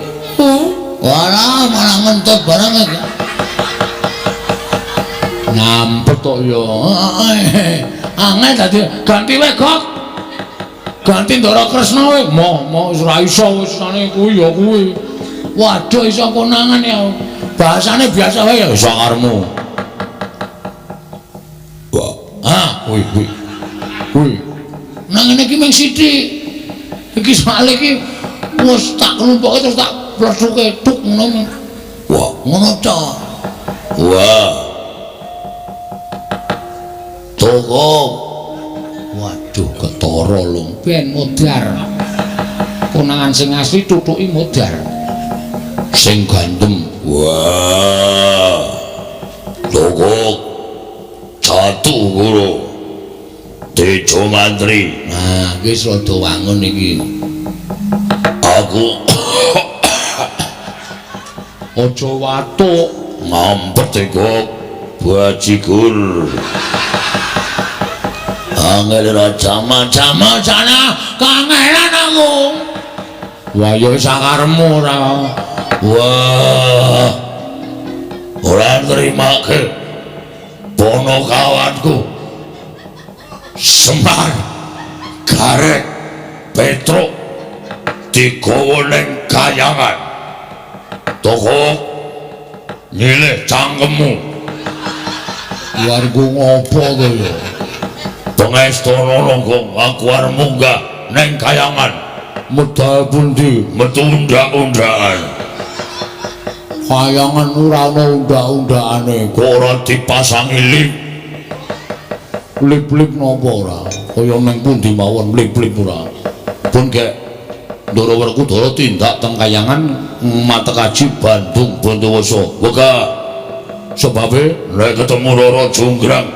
A: Walah, malah ngentut barang iki.
B: Ngampet kok ya.
A: Angel dadi ganti wae, Gok. Ganti Ndara Kresna kowe. Moh, moh wis ora iso wis ane kuwi ya kuwi. Waduh iso konangan ya. Bahasane biasa wae ya iso karepmu. Wah, ah kuwi kuwi. Kuwi. Nang ngene iki mung sithik. Iki soalé iki wis tak klumpuke terus tak plethuke tuk ngono. Wah, ngono ta. Wah. Toko. Waduh, ketara lho.
B: Ben modar. Konangan sing asli tutuki modar.
A: Sing gandem. Wah. Toko. Catu guru. Tejo mantri. Nah, iki rada wangun iki. Aku aja watuk ngampet iku bajigur. Angel raja macam sana kangelan aku. Wah ya sakaremu ora. Wah. Ora nrimake bono kawanku. Semar Garek Petruk digawa ning kayangan. Toko nyilih cangkemmu. Warga ngopo to ya? Pengestana nanggung aku arep munggah ning kayangan. Medal pundi? Metu undak-undakan. Kayangan ora ana undak-undakane. Kok ora dipasangi lip? Lip-lip napa ora? Kaya ning pundi mawon lip-lip ora. Pun gek Ndara Werkudara tindak teng kayangan matekaji Bandung Bondowoso. Wega. Sebabe nek ketemu Rara Jonggrang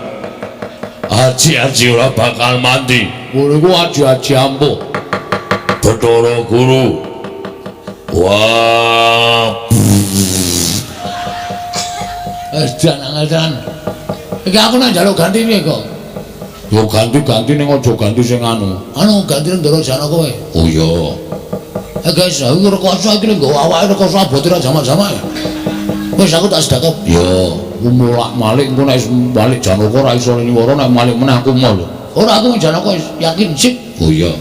A: aji-aji ora bakal mandi. Ngono iku aji-aji ampuh. Bathara Guru. Wah. Edan angelan. Iki aku nang njaluk ganti piye kok? Ya ganti-ganti ning aja ganti sing anu. Anu ganti Ndara Janaka kowe. Oh iya. Guys, aku rekoso iki lho nggawa awake rekoso abote ra jamak-jamak. Wis aku tak sedekap. Ya, mulak-malik engko nek balik Janaka ora iso nyuwara nek malik meneh aku mau lho. Ora aku Janaka yakin sip. Oh iya.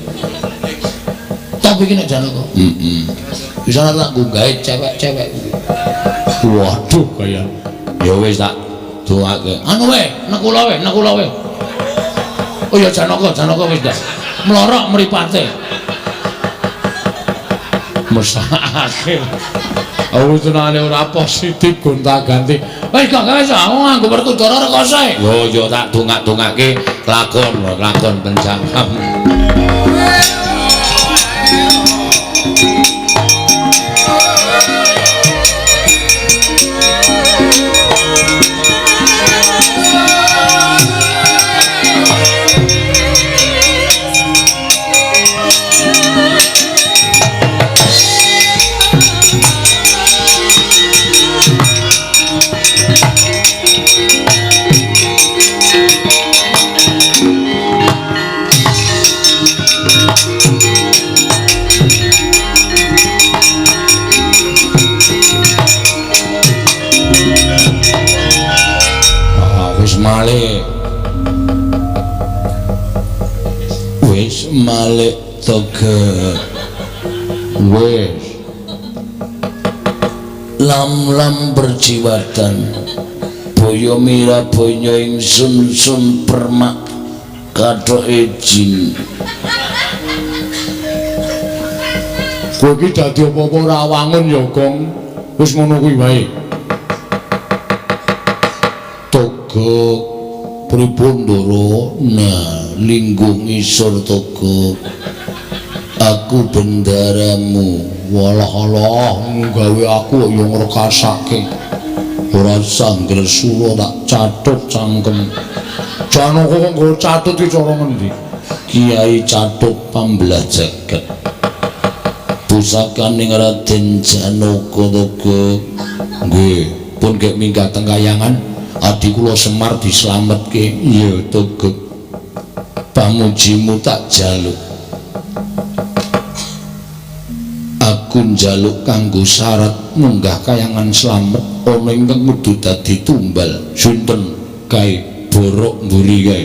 A: Tapi iki nek Janaka. Heeh. Bisa tak nggawe cewek-cewek. Waduh kaya. Ya wis tak dongake. Anu wae, nekula wae, nekula wae. Oh ya Janaka, Janaka wis dah. Mlorok mripate. Mesake. Aku tenane ora positif gonta-ganti. Wis gak wis aku nganggo Werkudara rekoso. Lho ya tak dongak-dongake lakon, lakon penjangkam. Malik wis malik toge wis lam-lam berjiwatan boyo mira boyo ingsun sun permak kathoke jin. Kowe iki dadi apa-apa ora wangun ya Gong, wis ngono kuwi wae. Togok pripun Ndara? Nah, lingguh ngisor Togok. Aku bendaramu. Walah alah gawe aku ya ngrekasake. Ora sangger sura tak catut cangkem. Janaka kok nggo catut iki cara ngendi? Kiai Catut pambelah jagat. Pusakaning Raden Janaka Togok. Nggih, pun gek minggat teng kayangan. Adi kula Semar dislametke. Iya Togok, pamujimu tak jaluk. Aku njaluk kanggo syarat munggah kayangan slamet ana ingkang kudu dadi tumbal. Sinten kae borok mburi kae?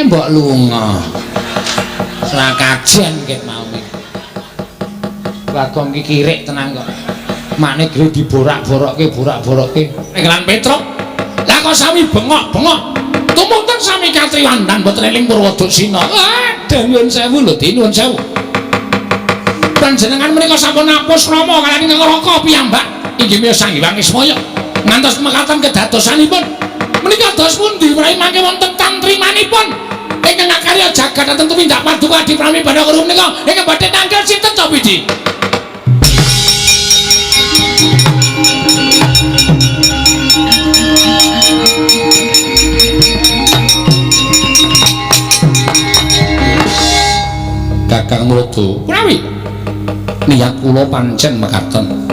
A: Mbok lunga.
B: Ora kajen ket mau iki. Bagong ki kirik tenan kok. Makne gre diborak-borokke, borak-borokke. Nek lan Petruk, lah kok sami bengok-bengok. Tumunten sami katriwandan boten eling Purwoduksina. Aduh nyuwun sewu lho, Di, nyuwun sewu. Panjenengan menika sampun apus krama kaliyan ingkang Raka piyambak inggih menika Sang Hyang Ismaya. Ngantos mekaten kedadosanipun. Menika dos pundi menawi mangke wonten tantrimanipun ingkang akarya jagat dhateng tumindak paduka Adi Prami Bathara Guru menika ingkang badhe tanggal sinten to Bidi?
A: Kakang Mrada,
B: Punawi
A: niat kula pancen mekaten.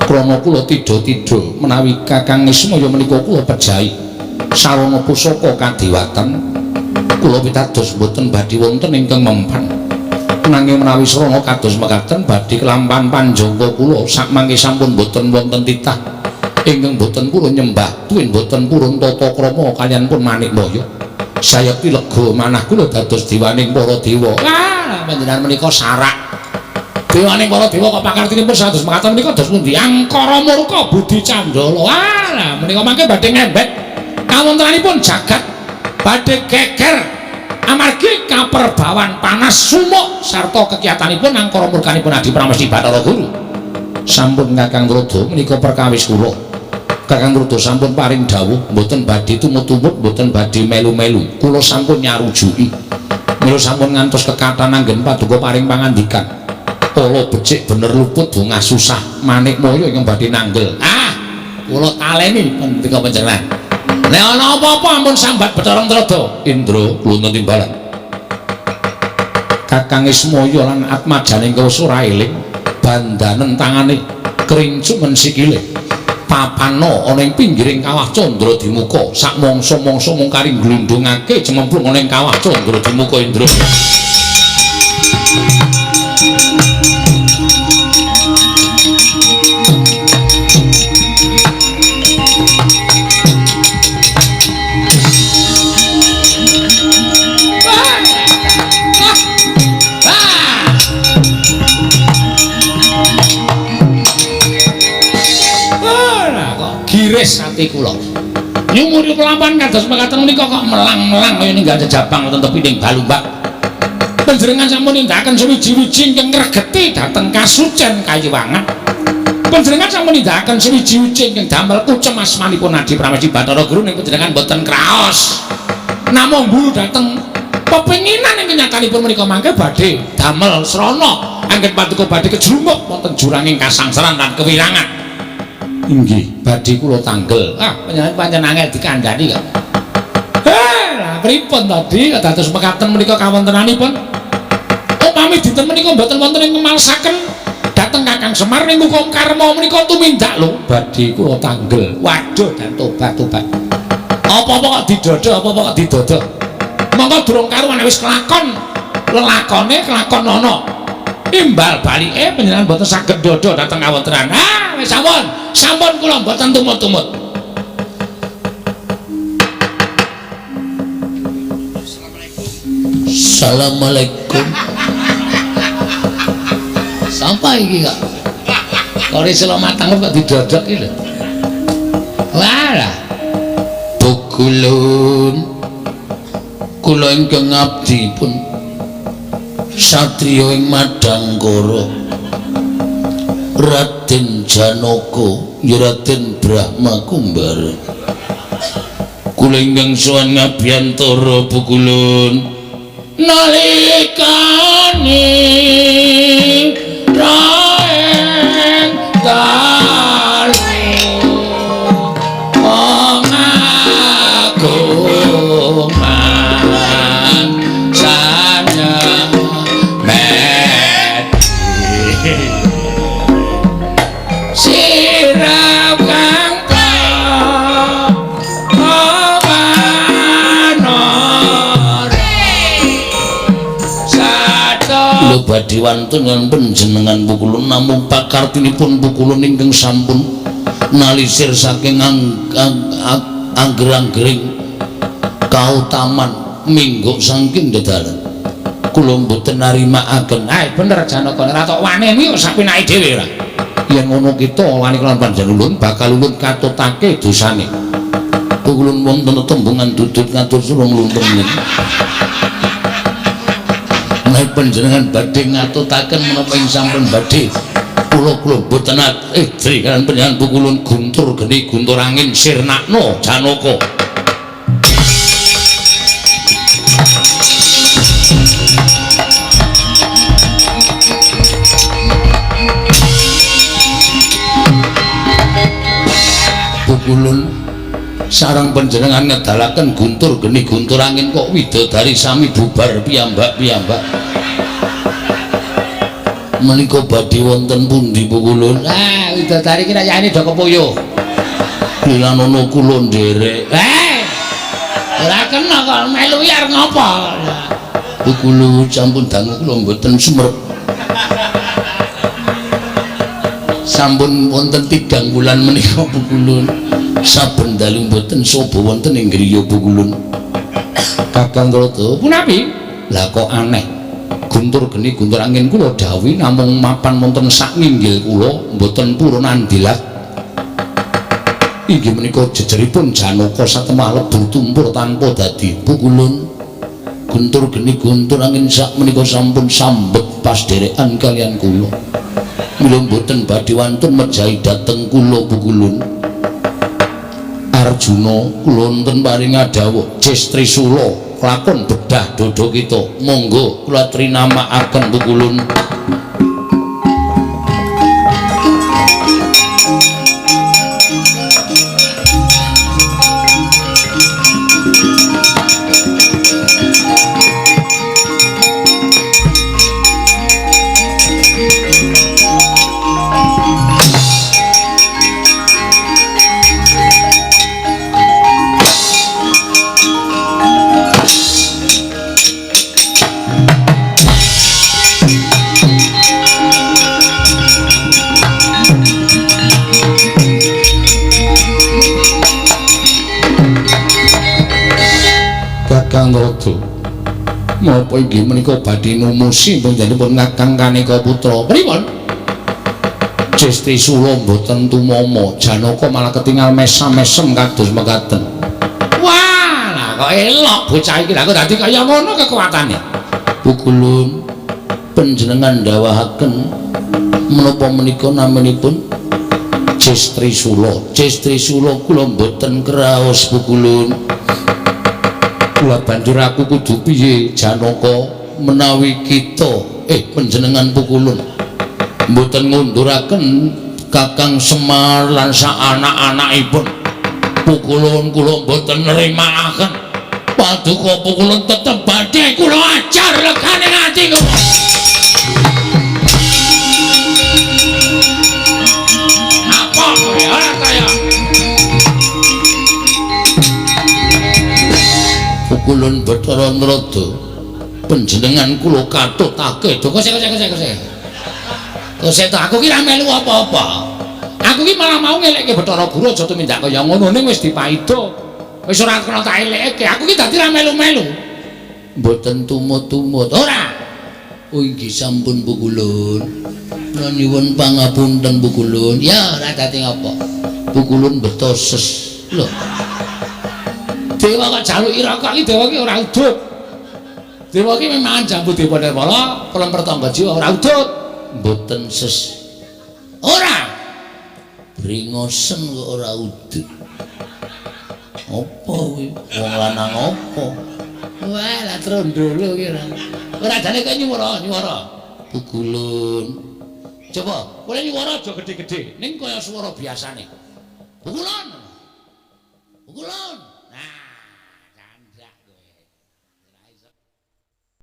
A: Krana kula tidha-tidha menawi Kakang Ismaya menika kula pejahi sarana pusaka kadewatan kula pitados mboten badhe wonten ingkang mempan. Nanging menawi srana kados mekaten badhe kelampahan panjangka kula sakmangke sampun mboten wonten titah ingkang mboten purun nyembah tuwin mboten purun tata krama kaliyan pun Manikmaya. Sayekti lega manah kula dados dewaning para dewa.
B: Wah, panjenengan menika sarak. Dewaning para dewa kok pakartinipun sados mekaten menika dos pundi? Angkara murka budi candala. Wah, menika mangke badhe ngembet kawontenanipun jagat badhe geger amargi kaperbawan panas sumuk sarta kekiyatanipun angkara murkanipun Adi Pramesti Bathara Guru.
A: Sampun Kakang Mrada menika perkawis kula. Kakang Mrada sampun paring dawuh mboten badhe tumut-tumut, mboten badhe melu-melu. Kula sampun nyarujuki. Mila sampun ngantos kekathahan anggen paduka paring pangandikan. Kala becik bener luput bungah susah Manikmaya ingkang badhe nanggel.
B: Ah, kula taleni pendika panjenengan. Nek ana apa-apa ampun sambat Bathara Trada.
A: Indra kula timbalan. Kakang Ismaya lan Atmajaning Kawasa ora eling bandanen tangane krincumen sikile. Papana ana ing pinggiring kawah Candra Dimuka sak mangsa-mangsa mung kari glundhungake cememplung ana ing kawah Candra Dimuka Indra.
B: Giris ati kula. Nyumuri kelampahan kados mekaten menika kok melang-melang kaya ninggal jejabang wonten tepi ning Balumbak. Panjenengan sampun nindakaken suwiji-wiji ingkang ngregeti dhateng kasucen kayiwangan. Panjenengan sampun nindakaken suwiji-wiji ingkang damel kucem asmanipun Adi Pramesti Bathara Guru ning panjenengan boten kraos. Namung mburu dhateng pepinginan ing kenyatanipun menika mangke badhe damel srana anggen paduka badhe kejrumuk wonten juranging kasangsaran lan kewirangan.
A: Inggih, badhe kula tanggel.
B: Ah, panjenengan pancen angel dikandhani kok. Heh, lah pripun tadi dados mekaten menika kawontenanipun? Upami dinten menika mboten wonten ing ngemalsaken dhateng Kakang Semar ning hukum karma menika tumindak lho,
A: badhe kula tanggel.
B: Waduh, dan tobat-tobat. Apa-apa kok didodho, apa-apa kok didodho. Monggo durung karuan wis kelakon. Lelakone kelakon ana. Imbal balike panjenengan mboten saged dodho dhateng kawontenan. Ah, wis sampun. Sampun kula mboten tumut-tumut.
A: Assalamualaikum.
B: Sapa iki kok? Kore selo matang kok didodok iki lho. Walah.
A: Pukulun. Kula ingkang ngabdi pun satriya ing Madangkara. Raden Janaka, ya Raden Brahma Kumbara. Kula ingkang sowan ngabiyantara Pukulun.
B: Nalikane raeng dalu pengagungan sanyang medi sirap kang
A: Kula badhe wantun lan panjenengan Pukulun namung pakartinipun Pukulun ingkang sampun nalisir saking angger-anggering kautaman mingguk saking dedalan. Kula mboten narimakaken.
B: Ae bener Janaka, ora tok waneni kok sapenake dhewe ora.
A: Yen ngono kita wani kelawan panjenengan ulun bakal ulun katutake dosane. Ulun wonten tembungan dudut ngatur surung luntung niki. Menawi panjenengan badhe ngatutaken menapa ing sampun badhe kula kula mboten edri kalian panjenengan pukulun guntur geni guntur angin sirnakno Janaka. Pukulun sareng panjenengan ngedalaken guntur geni guntur angin kok widodari sami bubar piyambak-piyambak. Menika badhe wonten pundi pukulun?
B: Ah, widodari ki rayane do kepuyuh.
A: Lilanono kula nderek.
B: Ora kena kok melu arep ngopo?
A: Pukulun sampun dangu kula mboten sumerep. Sampun wonten 3 wulan menika pukulun. Saben dalu mboten sobo wonten ing griya pukulun. Kakang Rada,
B: punapi?
A: Lah kok aneh. Guntur geni guntur angin kula dawuhi namung mapan wonten sak nginggil kula mboten purun andilat. Inggih menika jejeripun Janaka satemah lebur tumpur tanpa dadi pukulun. Guntur geni guntur angin sak menika sampun sambet pasderekan kalian kula. Mila mboten badhe wantun mejahi dhateng kula pukulun. Arjuna kula wonten paring dawuh Jestrisula lakon bedah dodo kita monggo kula trinamakaken pukulun. Kakang Rada, menapa inggih menika badhe numusi panjenenganipun Kakang Kaneka Putra?
B: Pripun?
A: Jestrisula mboten tumama, Janaka malah ketingal mesam-mesem kados mekaten.
B: Wah, lah kok elok bocah iki, lah kok dadi kaya ngono kekuatane.
A: Pukulun panjenengan ndawahaken menapa menika namanipun Jestrisula. Jestrisula kula mboten kraos pukulun. Kula banjur aku kudu piye Janaka menawi kita panjenengan pukulun mboten ngunduraken Kakang Semar lan sak anak-anakipun. Pukulun kula mboten nrimakaken. Paduka pukulun tetep badhe kula ajar legane ati kula.
B: Apa kowe ora kaya
A: Pukulun Bathara Narada panjenengan kula katutake.
B: Kok sik sik sik. Kok to aku ki ra melu apa-apa. Aku ki malah mau ngelekke Bathara Guru aja tumindak kaya ngono ning wis dipaida. Wis ora kena tak elekke. Aku ki dadi ra melu-melu.
A: Mboten tumut-tumut.
B: Ora.
A: Oh inggih sampun pukulun. Kula nyuwun pangapunten pukulun.
B: Ya ora dadi ngopo.
A: Pukulun beto ses.
B: Lho. Dewa kok jaluki rokok iki dewa ki ora udut. Dewa ki memang jambu dewa nirmala, pelem pertangga jiwa ora udut.
A: Mboten ses.
B: Ora.
A: Bringosen kok ora udut. Apa kuwi? Wong lanang apa?
B: Wah, lah trondolo ki ora. Ora jane kowe nyuwara, nyuwara.
A: Pukulun.
B: Coba, kowe nyuwara aja gedhe-gedhe, ning kaya swara biasane. Pukulun. Pukulun.